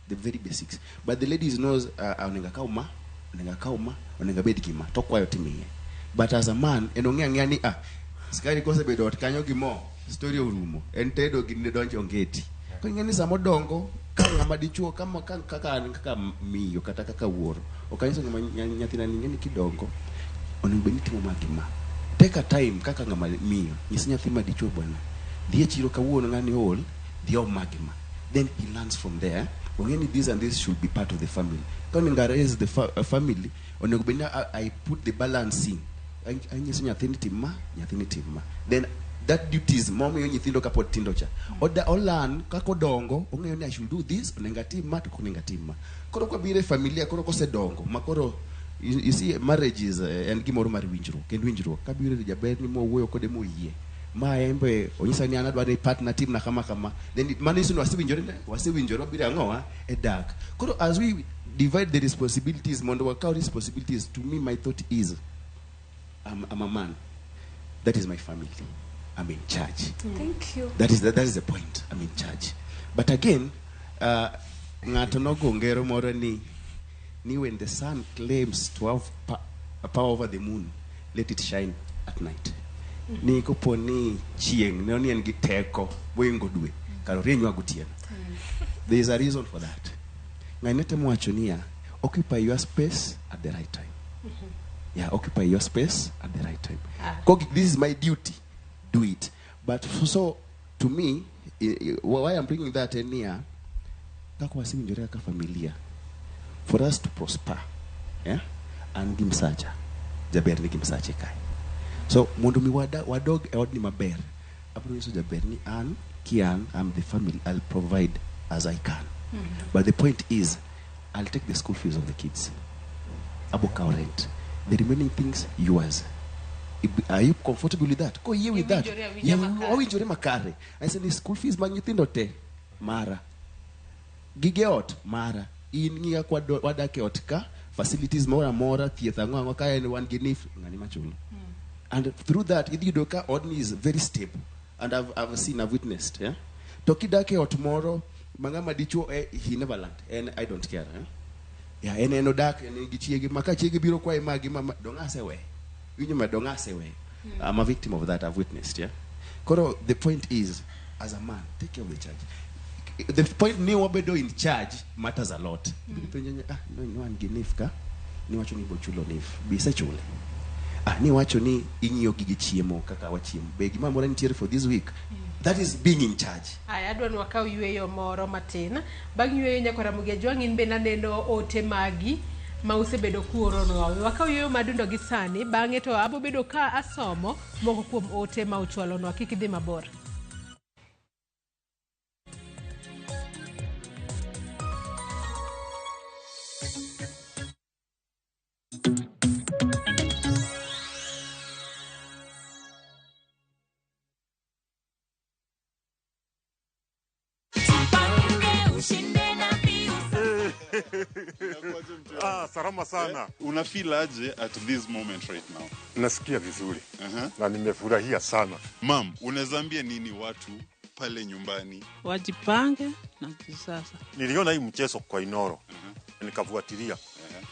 the very basics but the ladies knows onego akaw ma onego akaw ma onego abed gi ma to okwayo timiye but as a man en ong'e ang'eya ni skari kosebedo ot kanyo gi mo story orumo en tedo gi ne donjo ongeti koro ing'e ni sama odongo ka ng'ama dichuo kama kaka an kaka miyo kata kaka wuoro ok anyiso ng'ama nyathina ni ing'e ni kidongo onego bed ni itimo ma gi ma take a time kaka ng'ama miyo nyis nyathi ma dichuo bwana dhi e chiro kawuono ng'ani ool dhi om ma gi ma then he learns from there ong'e ni this and this should be part of the family ka onego raise the family onego bed ni I put the balancing anyiso nyathini tim ma nyathini tim ma then that duties momiyo nyithindo kapod tindo cha olan kaka odongo ong'eyo ni I should do this onego atim ma to ok onego atim ma koro kwabiro e familia koro kosedongo ma koro you see marriage is en gimoro mar winjruok kendo winjruok kabiro ir jaber ni mowuoyo kode moyie ma embe onyisa ni an adwa ni partner timna kama kama then mano nyiso ni wasewinjore wabiro ang'owa e dak koro as we divide the responsibilities mondo wakaw responsibilities to me my thought is I'm a man that is my family I'm in charge Thank you. That is the point. I'm in charge. But again, Ng'ato nogo ngero moro ni when the sun claims to have power over the moon, let it shine at night. Ni kopo ni chieng' ne ni en gi teko moingo dwe, kar orienynwa gotieno. There is a reason for that. Ng'ani temo wacho niya, occupy your space at the right time. Yeah, occupy your space at the right time. This is my duty, do it. But so to me, why I'm bringing that in here, kaka wasewinjore kaka familia, for us to prosper, yeah, an gi msacha, jaber nigi msache kae. So mondo mi wadog e odni maber, abiro nyiso jaber ni an kian, I'm the family, I'll provide as I can. But the point is, I'll take the school fees of the kids. Abo kawo rent. The remaining things, yours. Are you comfortable with that? Koyie with that. Iwinjore awinja Yeah, makare. Wawinjore makare. I said, the school fees mag nyithindo te, mara. Gige ot, mara. In ng'iya kwa wadak e ot ka, facilities moro amora, thieth ang'o ang'o, ka en wan gi NIF, ng'ani machulo. And through that, idhi yudo ka odni is very stable. And I've seen, I've witnessed. Yeah? To kidak e ot moro, ma ng'ama dichuo, he never learned. And I don't care. Eh? Yeah, en odak, en gi chiege, ma ka chiege biro kwaye magi, mama, dong' asewe. Winjo ma dong' asewe. I'm a victim of that, I've witnessed, yeah? Koro, the point is, as a man, take care of the church. The point ni wabedo in charge matters a lot. Penjo ni, no, no, an gi NIF ka, niwacho ni bochulo NIF, be isechule. Niwacho ni ing'iyo gige chiemo kaka wachiemo. Be gima amora nitiere for this week. That is being in charge. Aya, adwa ni wakaw yueyo moro matin. Bang' yueyo nyaka Ramogi Ajwang', in bende aneno ote magi ma usebedo kuoronwa. Wakaw yueyo madundo gi sani, bang'e to abo bedo ka asomo moko kuom ote ma uchwalonwa. Kik idhi mabor. Salama sana. Una feel aje at this moment right now? Nasikia vizuri. Na nimefurahia sana. Mam, unaweza ambia nini watu pale nyumbani? Wajipange na kisasa. Niliona hii mchezo kwa Inoro. Nikafuatilia.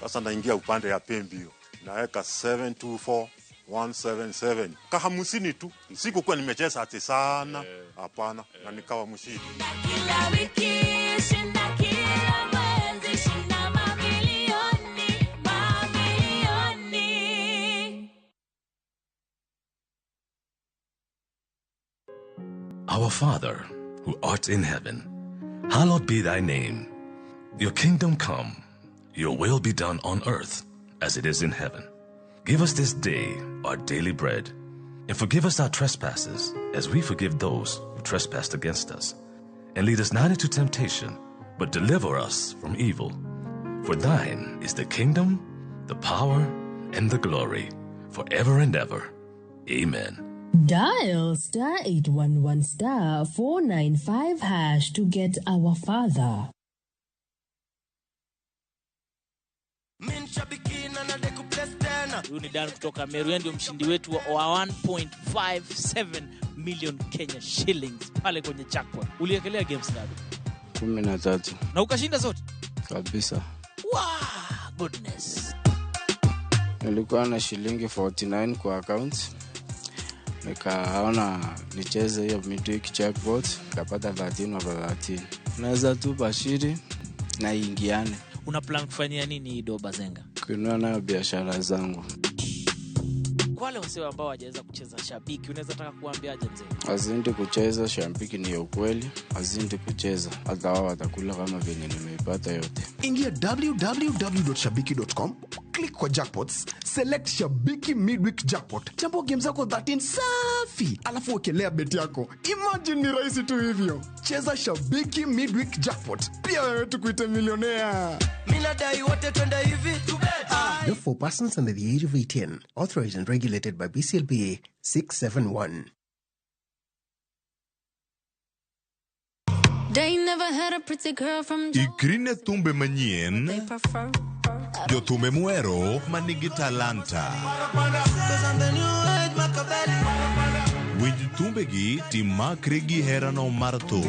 Sasa naingia upande ya pembe hiyo. Naweka 724177. Kahamusini tu. Sikukuwa nimecheza ati sana. Hapana, na nikawa mshindi. Kila wiki shinda kila mwezi shinda mamilioni, mamilioni. Our Father, who art in heaven, hallowed be thy name. Your kingdom come, your will be done on earth as it is in heaven. Give us this day our daily bread, and forgive us our trespasses as we forgive those who trespass against us. And lead us not into temptation, but deliver us from evil. For thine is the kingdom, the power, and the glory, forever and ever. Amen. Dial star 811 star 495 hash to get our Father. Huyu ni Dan kutoka Meru, yeye ndio mshindi wetu wa 1.57 million Kenya shillings pale kwenye jackpot. Uliekelea games ngapi? 13. Na ukashinda zote? Kabisa. Wow, goodness. Nilikuwa na shilingi 49 kwa account. Nikaona nicheze hiyo midweek jackpot, nikapata 13 over 13. Naweza tu bashiri na ingiane. Una plan kufanyia nini hii doba Zenga? Kununua nayo biashara zangu. Kwa wale wasio ambao hawajaweza kucheza Shabiki, unaweza taka kuambiaje mzee? Azindi kucheza Shabiki ni ukweli, azindi kucheza hata wao watakula kama venye nimeipata yote. Ingia www.shabiki.com, click kwa jackpots, select Shabiki midweek jackpot. Chambua game zako 13 safi, alafu wekelea bet yako. Imagine ni rahisi tu hivyo. Cheza Shabiki midweek jackpot. Pia wewe tukuite millionaire. Mimi nadai wote twende hivi. Not for persons under the age of 18. Authorized and regulated by BCLBA 671. They never had a pretty girl from Ikrine thumbe manyien, jothumbe muhero manigi talanta. Winj thumbegi timakri gi herano mar thum.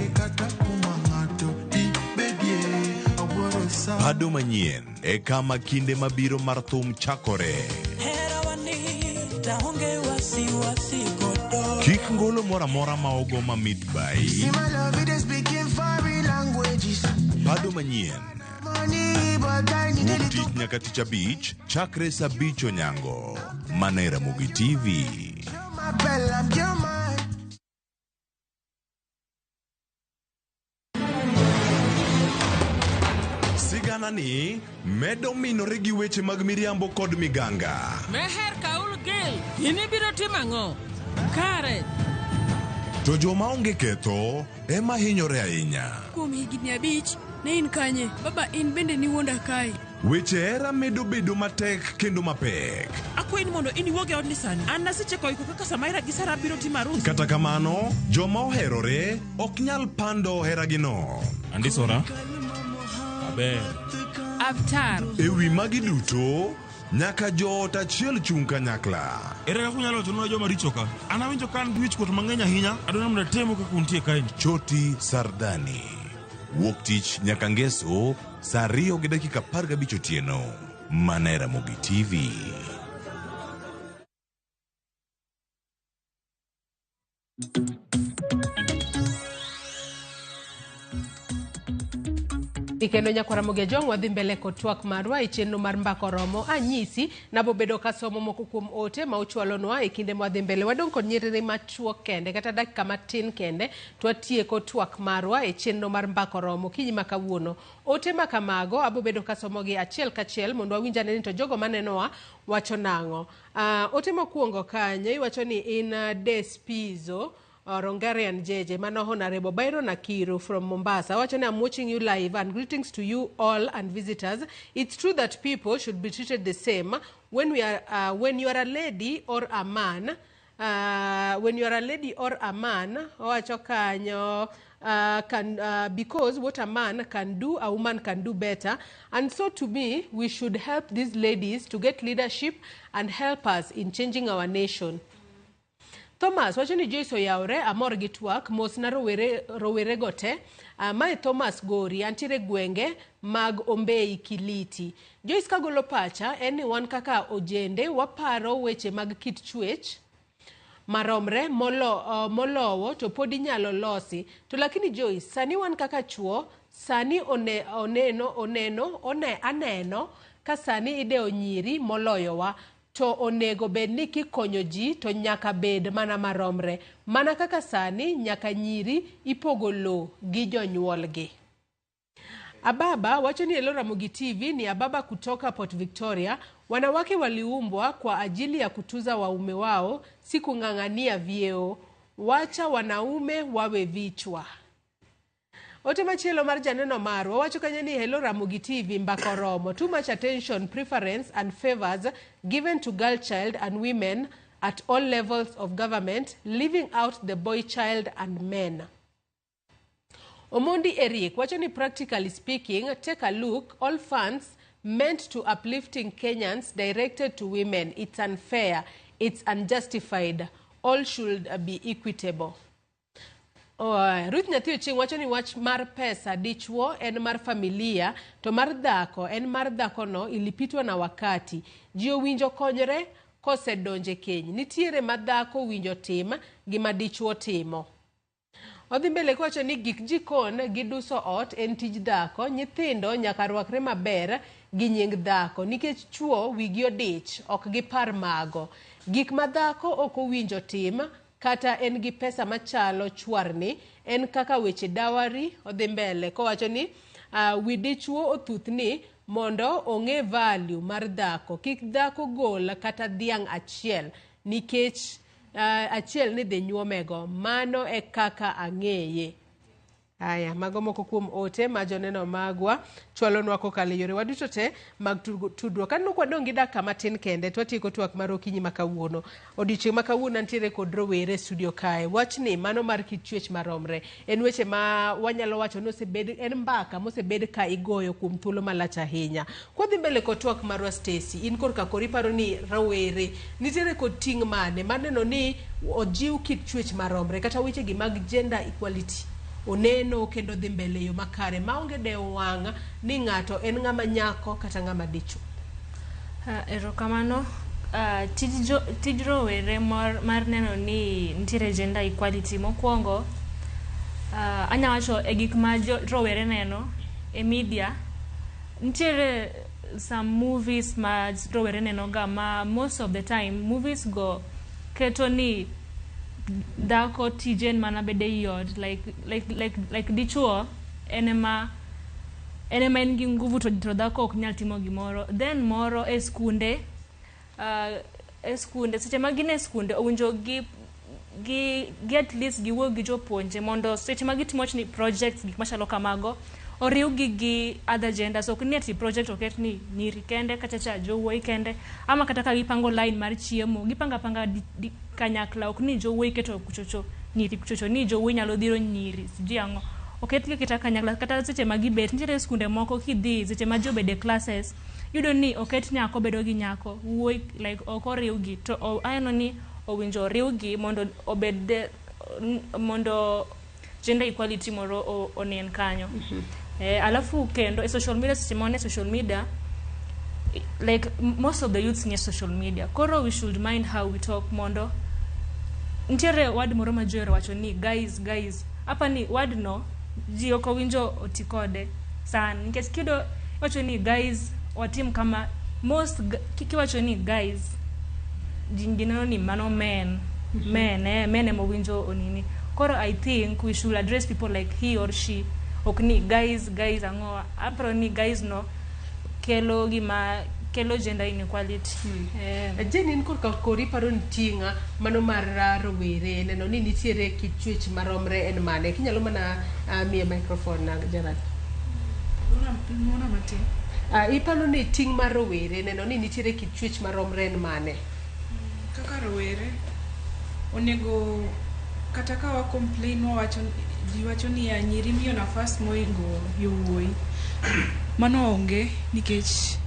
Pado manyien e kama kinde mabiro mar thum chakore. Kik ngolo moro amora ma ogo mamit bai. See my love, it is speaking foreign languages. Pado manyien. Money, but I need Wuok tich nyaka tich abich chakre saa abich onyango. Mana e Ramogi TV. my bell, I'm your mind. Sigana ni medo minore gi weche mag miriambo kod miganga. Meher Kaul Gil, in ibiro timo ang'o? Kare, To joma onge ketho ema hinyore ahinya. Kuom higni 5, ne in kanye? Baba in bende niwuonda kae. Weche hera medo bedo matek kendo mapek. Akwayi ni mondo in iwuog e odni sani. An nasecheko iko kaka Samaira gi Sara biro timo arus. Kata kamano, joma oherore ok nyal pando heragino. Andisora. Aber. Avtar. E wi magi duto, nyaka joot achiel chung' kanyakla. Ere kaka unyalo wachonwa joma richo ka? An awinjo ka an gi wichkuot mang'eny ahinya. Adwaro ni mondo atemu kaka untie kaeni. Choti Sardani. Wuok tich nyaka ngeso saa 2:15 otieno. Mana e Ramogi TV. Kendo nyakwara Ramogi Ajwang' wadhi mbele kod twak marwa e chenro mar mbaka oromo anyisi nabobedo kasomo moko kuom ote ma uchwalonwa e kinde mwadhi mbele wadong' kod nyiriri machuok kende kata dakika matin kende to watieko twak marwa e chenro mar mbaka oromo okinyi ma kawuono ote ma kamago abobedo kasomogi achiel kachiel mondo wawinj ane ni to jogo manenowa wacho nang'o. Ote mokwongo kanyo iwacho ni in Despizo Rongarian Jeje, mano Honorable Byron Akiru from Mombasa. Wacho ni I'm watching you live and greetings to you all and visitors. It's true that people should be treated the same when we are when you are a lady or a man. When you are a lady or a man, owacho kanyo can because what a man can do, a woman can do better. And so to me, we should help these ladies to get leadership and help us in changing our nation. Thomas wacho ni Joyce oyawre amor gi twak mos na rowerego te. Mae Thomas Gori antiere gwenge mag Ombei Kiliti. Joyce kagolo pacha en ni wan kaka ojende waparo weche mag kit chwech maromre molowo to pod inyalo losi. To lakini Joyce sani wan kaka chuo sani aneno ka sani idewo nyiri moloyowa. To onego bed ni kikonyo ji to nyaka bed mana maromre. Mana kaka sani nyaka nyiri ipogo lowo gi jonyuolgi. Ababa wacho ni Hello Ramogi TV ni Ababa kutoka Port Victoria. Wanawake waliumbwa kwa ajili ya kutuza waume wao, si kung'ang'ania vyeo. Wacha wanaume wawe vichwa. Ote machielo mar janeno marwa wacho kanyo ni Hello Ramogi TV mbaka oromo. Too much attention, preference and favors given to girl child and women at all levels of government, leaving out the boy child and men. Omondi Eric wacho ni practically speaking, take a look, all funds meant to uplifting Kenyans directed to women. It's unfair, it's unjustified. All should be equitable. Ruth Nyathi Ochieng wacho ni wach mar pesa dichuo en mar familia to mar dhako en mar dhakono ilipitwa na wakati. Ji owinjo konyre kosedonje keny. Nitiere ma dhako winjo tim gi ma dichuo timo. Odhi mbele kowacho ni gik jikon gi duso ot en tij dhako, nyithindo nyaka rwakre maber gi nying dhako nikech chuo wigi odich ok gipar mago. Gik ma dhako ok owinjo tim kata en gi pesa machalo chwarni en kaka weche dawari. Odhi mbele kowacho ni wi dichuo othuthni mondo ong'e value mar dhako, kik dhako gol kata dhiang' achiel nikech achiel ni dhi nyuomego. Mano e kaka ang'eye. Aya, mago moko kuom ote ma joneno magwa chwalonwa kokalo e yorewa duto te mag tudruok. Aneno ka wadong' gi dakika matin kende to watieko twak mar okinyi ma kawuono. Odiochieng' ma kawuono antiere kod rowere e studio kae. Wachni mano mar kit chwech maromre en weche ma wanyalo wacho ni osebed en mbaka mosebed ka igoyo kuom thuolo malach ahinya. Kwadhi mbele kod twak marwa Stacy, in korka kori iparo ni rowere nitiere kod ting' mane mar neno ni ojiw kit chwech maromre kata wechegi mag gender equality oneno kendo dhi mbele e yo makare maonge dewo wang' ni ng'ato en ng'ama nyako kata ng'ama dichuo. Erokamano. Tij rowere mar neno ni nitiere gender equality mokwongo, anya wacho e gik ma rowere neno e media. Nitiere some movies ma rowere neno ga, ma most of the time movies go keto ni dhako tije en mana bedo ei ot, like dichuo en ema en gi nguvu to dhako ok nyal timo gimoro. Then moro e skunde, seche ma gin e skunde owinjo gi at least giwuo gi jopuonje mondo seche ma gitimo ni projects, gik machalo kamago, oriwgi gi other genders. Ok ni ati project oket ni nyiri kende kata cha jowuoyi kende, ama kata ka gipango line mar chiemo, gipango apanga kanyakla, ok ni jowuoyi keto kuchocho, nyiri kuchocho, ni jowuoyi nyalo dhiro nyiri, sijui ang'o. Oketgi kata kanyakla. Kata seche ma gibet, nitiere skunde moko kidhi seche ma ji obedo e classes, iyudo ni oket nyako bedo gi nyako, wuoyi like ok oriwgi. To aneno ni owinjo oriwgi mondo obed mondo gender equality moro onen kanyo. Alafu kendo e social media, seche ma wan e social media, like most of the youths nie social media, koro we should mind how we talk. Mondo nitiere word moro ma ji ohero wacho ni guys, guys, apa ni word no ji ok owinjo oti kode sana, nikech kiyudo iwacho ni guys watim kama, most kiwacho ni guys ji gineno ni mano men, men ema owinjo onini. Koro I think we should address people like he or she, ok ni guys, guys ang'o. Aparo ni guys no kelo gima kelo gender inequality. Jane, in korka kori paro ni ting' mano mar rowere neno ni nitiere kit chwech maromre en mane? Kinyalo mana miye microphone, Gerard. Nuona matin. Iparo ni ting' mar rowere neno ni nitiere kit chwech maromre en mane? Kaka rowere onego, kata ka wa complain, wawacho, ji wacho niya nyiri miyo nafas moingo yowuoyi, mano onge, nikech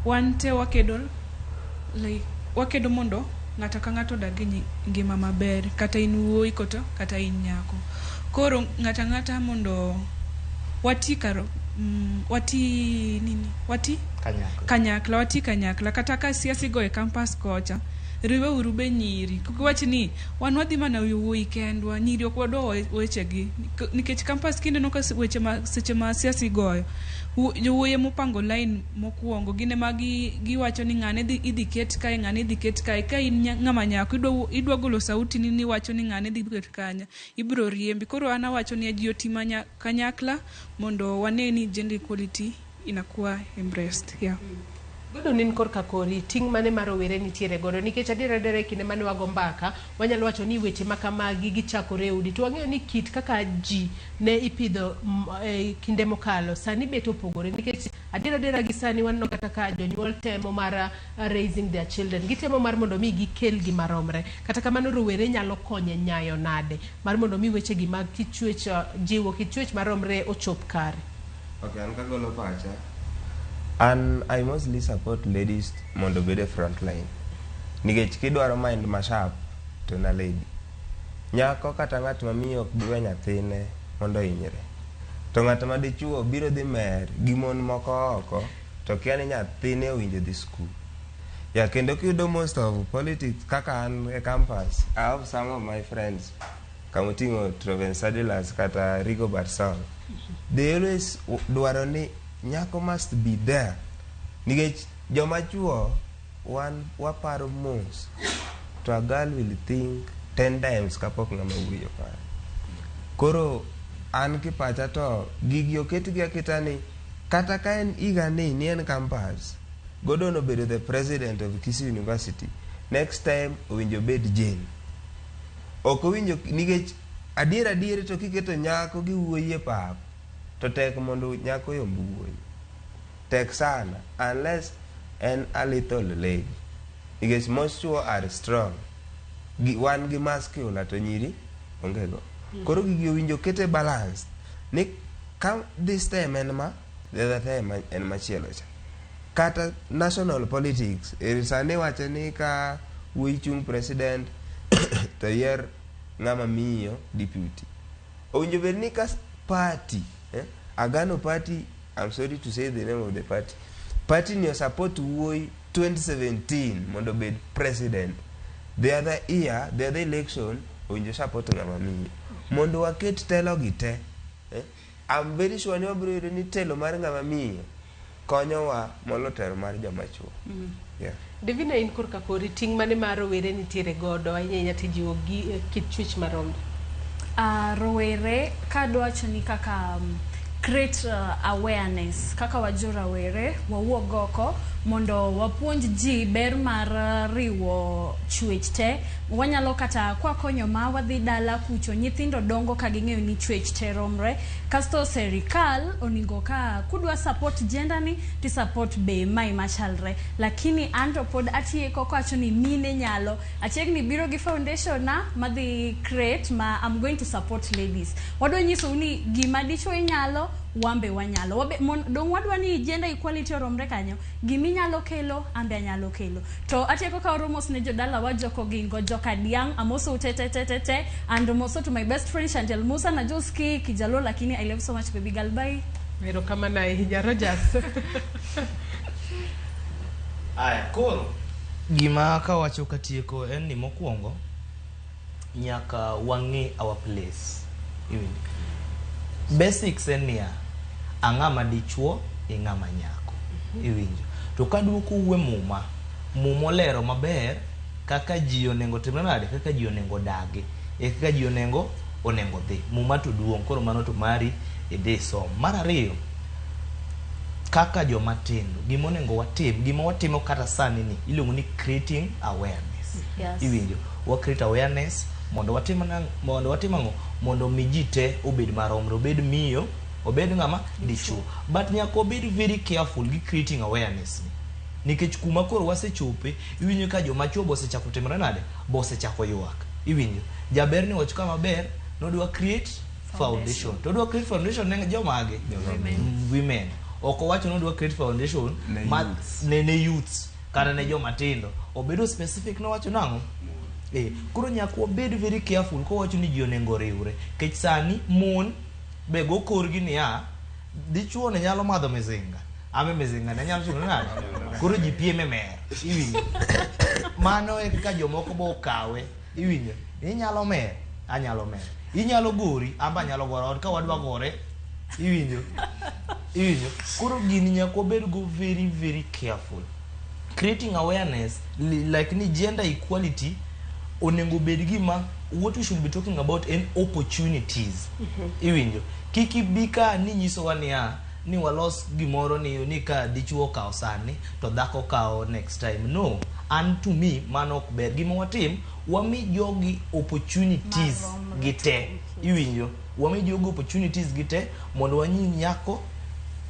wan te wakedo, like wakedo mondo ng'ato ka ng'ato odag gi ngima maber, kata in wuoyi kata in nyako. Koro ng'ato ang'ata mondo wati kar wati nini, wati kanyakla, wati kanyakla. Kata ka siasa igo e campus kocha, riwe uru be nyiri, kik wach ni wan wadhi mana yowuoyi kendwa, nyiri ok wadwa wechegi, nikech campus kineno ka weche ma seche ma siasa igoyo, jowuoyi emopango line mokwongo, gin ema giwacho ni ng'ane idhi ket kae, ng'ane idhi ket kae. Ka in ng'ama nyako idwa golo sauti ni niwacho ni ng'ane idhi ket kanya, ibiro riembi. Koro an awacho ni ji oti kanyakla mondo wane ni gender equality inakuwa embraced. Yeah. Gordon, in korka kori ting' mane mar rowere nitiere godo? Nikech adier adiera e kinde mane wago mbaka, wanyalo wacho ni weche ma kamagi gichakore e udi, to wang'eyo ni kit kaka ji ne ipidho e kinde mokalo sani bet opogore, nikech adier adiera gi sani waneno kata ka jonyuol temo mar raising their children, gitemo mar mondo mi gikel gi maromre. Kata kamano rowere nyalo konyo nyayo nade mar mondo mi wechegi mag kichwech, jiwo kichwech maromre ochop kare? Okay, an kagolo pacha, an I mostly support ladies mondo obed e front line, nikech kidwaro mind ma sharp to na lady. Nyako kata ng'at ma miyo ok bi we nyathine mondo ohinyre, to ng'at ma dichuo biro dhi mer gi mon moko oko to kia ni nyathine owinjo dhi skul. Yeah, kendo kiyudo most of politics, kaka an e campus, I have some of my friends kamoting'o Troven Sadilas kata Rigobert Song, they always dwaro ni nyako must be there, nikech joma chuo wan waparo mos, to a girl will think 10 times kapok ng'ama wuoyi oparo. Koro an kipacha to gigi oketgi aketa ni kata ka en higa ni en campus, Gordon obedo the president of Kisii University, next time owinjo bed Jane. Ok owinjo, nikech adier adier to kiketo nyako gi wuoyi e pap to tek mondo nyako yomb wuoyi, tek sana, unless en a little lady, nikech most chuo are strong, wan gi muscular to nyiri onge go. Koro gigi owinjo kete balance ni ka this time en ma, the other time en machielo cha. Kata national politics sani wacho ni ka wuoyi chung president to yier ng'ama miyo deputy. Owinjo bed ni ka party, Agano party, I'm sorry to say the name of the party. Party ni support wuoyi 2017 mondo obed president. The other year, the other election, owinjo support ng'ama miyo. Mondo waket telo gi te. I'm very sure ni wabiro yudo ni telo mar ng'ama miyo konyowa molo telo mar joma chuo. Yeah. Divina, in korka kori, ting' mane mar rowere nitiere godo ahinya ahinya tijiwo gi kit chwech maromre? Rowere kadwacho ni kaka create awareness kaka wajo rawere wawuog oko mondo wapuonj ji ber mar riwo chwech te. Wanyalo kata kwakonyo ma wadhi dala kucho, nyithindo dongo ka ging'eyo ni chwech te romre. Kasto serikal oningo ka kudwa support gender ni ti support be mae machalre, lakini anto pod atieko kawacho ni mine nyalo achiegni biro gi foundation na madhi create ma I'm going to support ladies. Wadwa nyisou ni gima dichuo nyalo, wambe wanyalo. Wabe, dong wadwa ni gender equality oromre kanyo. Giminyalo kelo, ambe anyalo kelo. To atieko ka oro mos ne jodala wa joko gingo joka diang, amoso te te te te te, and moso to my best friend Chantel Musa na Joski Kijalo, lakini I love so much baby girl, bye. Erokamano ahinya, Rogers. Aya, koro gima kawacho katieko en ni mokwongo nyaka wang'e our place. Iwinjo? Basics en niya, ang'ama dichuo e ng'ama nyako. Iwinjo? To kaduoko e Muma, Muma olero maber kaka ji onego timre nade, kaka ji onego dagi, e kaka ji onego dhi. Muma to duong', koro mano to mari idhi som. Mar ariyo, kaka joma tindo, gima onego watim, gima watimo kata sani ni iluongo ni creating awareness. Iwinjo? Wa create awareness mondo watim mondo watim ang'o? Mondo mi ji te obed maromre, obed miyo, obed ng'ama dichuo. But nyaka wabed very careful gi creating awareness ni. Nikech kuma koro wasechope, iwinjo ka joma chuo bosechako timore nade? Bosechako ywak. Iwinjo? Jaber ni wacho kama ber, nodwa create foundation. To odwa create foundation ne jomage? Women. Women. Ok owacho ni odwa create foundation Ne ma youths. ne youths kata ne joma tindo. Obedo specific nowacho nang'o? Koro nyaka wabed very careful kowacho ni ji onego oriwre. Nikech sani mon be go korgi niya, dichuo ne nyalo madho mizinga. Ame mizinga ne nyalo timo nade? Koro ji piem e mer. Iwinjo? Mano e kaka jomoko bo okawe. Iwinjo? Inyalo mer, anyalo mer. Inyalo gori, amba anyalo gora. Ot ka wadwa gore, iwinjo? Iwinjo? Koro gini nyaka wabed go very very careful. Creating awareness like ni gender equality onego bed gima what we should be talking about en opportunities. Iwinjo? Kik ibi ka ni nyisowa niya ni walos gimoro ni ka dichuo okawo sani to dhako kawo next time. No, and to me mano ok ber. Gima watim, wami jogi opportunities gi te. Iwinjo? Wami jogi opportunities gi te mondo wanyi nyako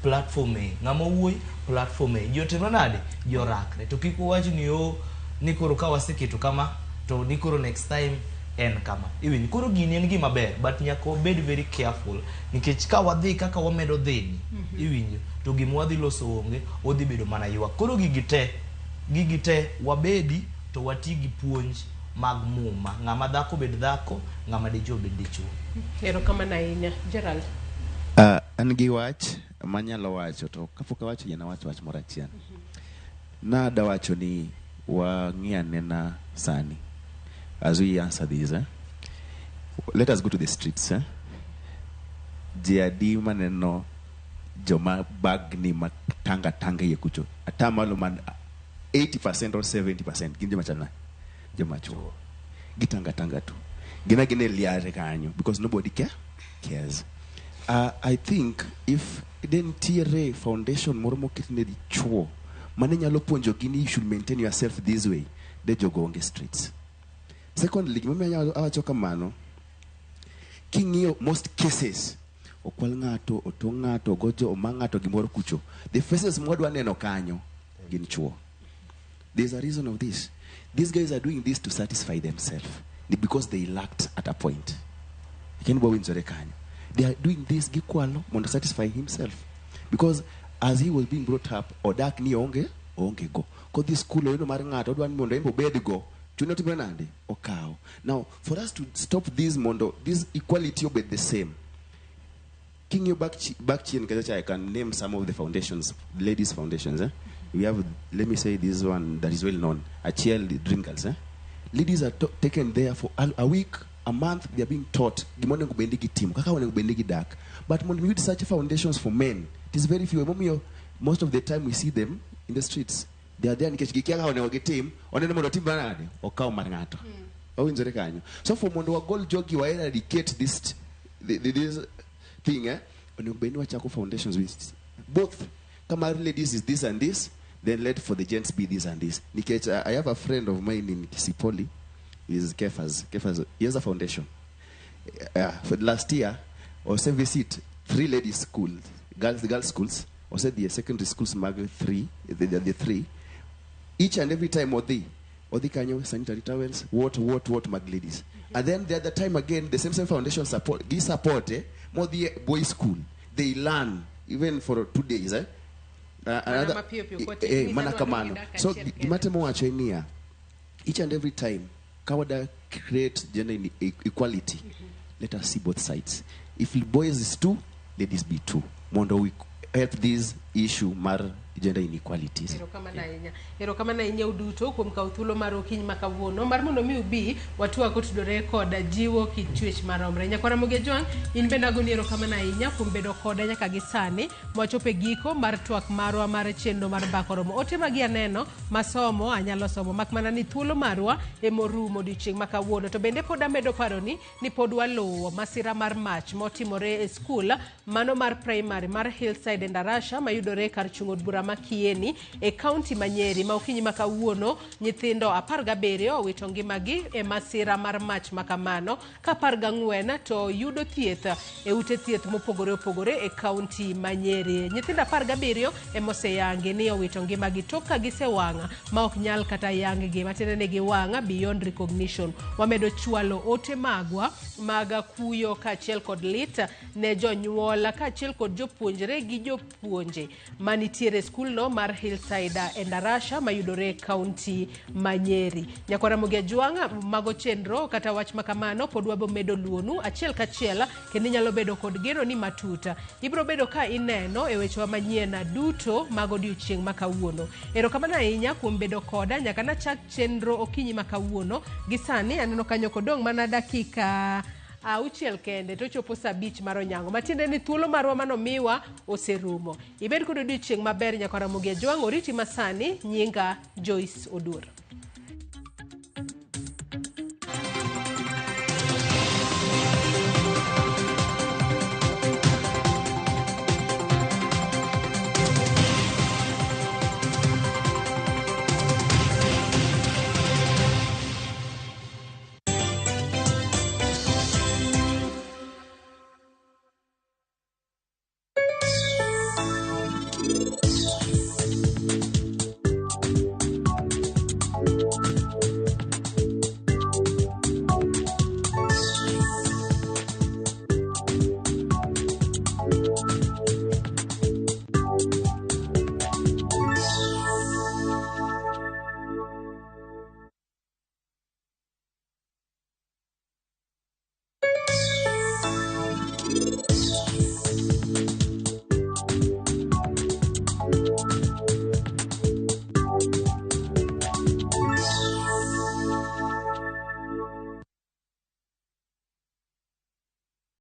platform e, ng'ama wuoyi platform e. Ji otimre nade? Ji orakre. To kik wawach ni o ni koro ka waseketo kama to ni koro next time en kama. Iwinjo? Koro gini en gima ber, but nyaka wabed very careful nikech ka wadhi kaka wamedo dhini, iwinjo, to gima wadhi loso onge, odhi bedo mana ywak. Koro gigi te wabedi to wati gi puonj mag Muma. Ng'ama dhako obed dhako, ng'ama dichuo obed dichuo. Erokamano ahinya. Gerald. An gi wach manyalo wacho, to kapok awacho yie nawach wach moro achiel. Nada wacho ni wang'i anena sani as we answer this, Let us go to the streets, Ji adi maneno joma bagni matanga tanga iye kucho, atamalo man 80% or 70% gin joma chal nade? Joma chuo. Gitanga tanga tu. Gina gine liare kanyo because nobody cares. I think if de nitiere foundation moro moket ne dichuo mane nyalo puonjogi ni you should maintain yourself this way, de jogo onge streets. Secondly, gimomiyo awacho kamano, king'iyo most cases, okwal ng'ato, otong' ng'ato, ogojo, oma ng'ato gimoro kucho, the faces mwadwa neno kanyo gin chuo. There's a reason of this. These guys are doing this to satisfy themselves because they lacked at a point. Ken bo winjore kanyo. They are doing this gikwalo mondo satisfy himself because as he was being brought up, odak ni onge go. Kodhi school oyudo mar ng'ato odwa ni mondo en be obed go. Chune otimore nade? Okawo. Now, for us to stop this mondo, this equality obed the same. King'iyo back chien kacha cha, I can name some of the foundations, ladies foundations. Eh? We have, let me say this one that is well known, Achiel, the Dream Girls. Eh? Ladies are taken there for a week, a month, they are being taught. Gima onego bed ni gitimo, kaka onego bed ni gidak. But when we need such foundations for men, it is very few. Emomiyo, most of the time we see them in the streets. They are there nikech gikia kaka onego gitim, oneno mondo otim nade, okaw mar ng'ato. Owinjore kanyo. So for mondo wagol jogi wa eradicate this thing, eh? Onego bed ni wachako foundations with both. Kama ladies is this and this, then let for the gents be this and this. Nikech, I have a friend of mine in Kisipoli, is Kefas. Kefas, he has a foundation. For last year, or visit 3 ladies school, girls schools, or said the secondary schools mag 3, the 3. Each and every time odhi kanyo sanitary towels, what mag ladies. And then the other time again, the same foundation support, give support, more the boys school. They learn even for 2 days, eh? Another, mana kamano. So gimatemo wacho en niya, each and every time kawada create gender equality, let us see both sides. If boys is 2, ladies be 2. Mondo we help this issue mar gender inequalities. Erokamano ahinya uduto kuom kawo thuolo mar okinyi ma kawuono mar mondo mi ubi watwa kotudore koda jiwo kit chwech maromre. Nyakwara Ramogi Ajwang', in bende agoni erokamano ahinya kuom bedo koda nyaka gi sani mwachopo e giko mar twak marwa mar chenro mar Mbaka Oromo. Ote magi aneno masomo anyalo somo mak mana ni thuolo marwa emorumo odiochieng' ma kawuono. To bende pod amedo paroni ni pod waluwo masira mar mach motimore e skul mano mar primary mar Hillside Endarasha mayudore kar chung' od bura ma Kieni e kaunti ma Nyeri ma okinyi ma kawuono nyithindo 17 owito ngimagi e masira mar mach makamano ka 14 to yudo thieth e ute thieth mopogore opogore e kaunti ma Nyeri. Nyithindo 17 emoseyangi ni owito ngimagi tok ka gisewang' ma ok nyal kata yang gi, matiende ni giwang' beyond recognition. Wamedo chwalo ote magwa mag kuyo kaachiel kod lit ne jonyuol kaachiel kod jopuonjre gi jopuonje manitiere e skulno mar Hillside Endarasha mayudore e kaunti ma Nyeri. Nyakwara Ramogi Ajwang', mago chenro kata wach makamano pod wabo medo luonu achiel kachiel kendo inyalo bedo kod geno ni matut. Ibiro bedo ka ineno e wechewa manyien duto mag odiochieng' ma kawuono. Erokamano ahinya kuom bedo koda nyaka nachak chenro okinyi ma kawuono. Gi sani aneno kanyo kodong' mana dakika 6 kende to chopo 5 mar onyango, matiende ni thuolo marwa manomiwa oserumo. Ibed kod odiochieng' maber nyakwara Ramogi Ajwang', oriti masani. Nyinga Joyce Oduor.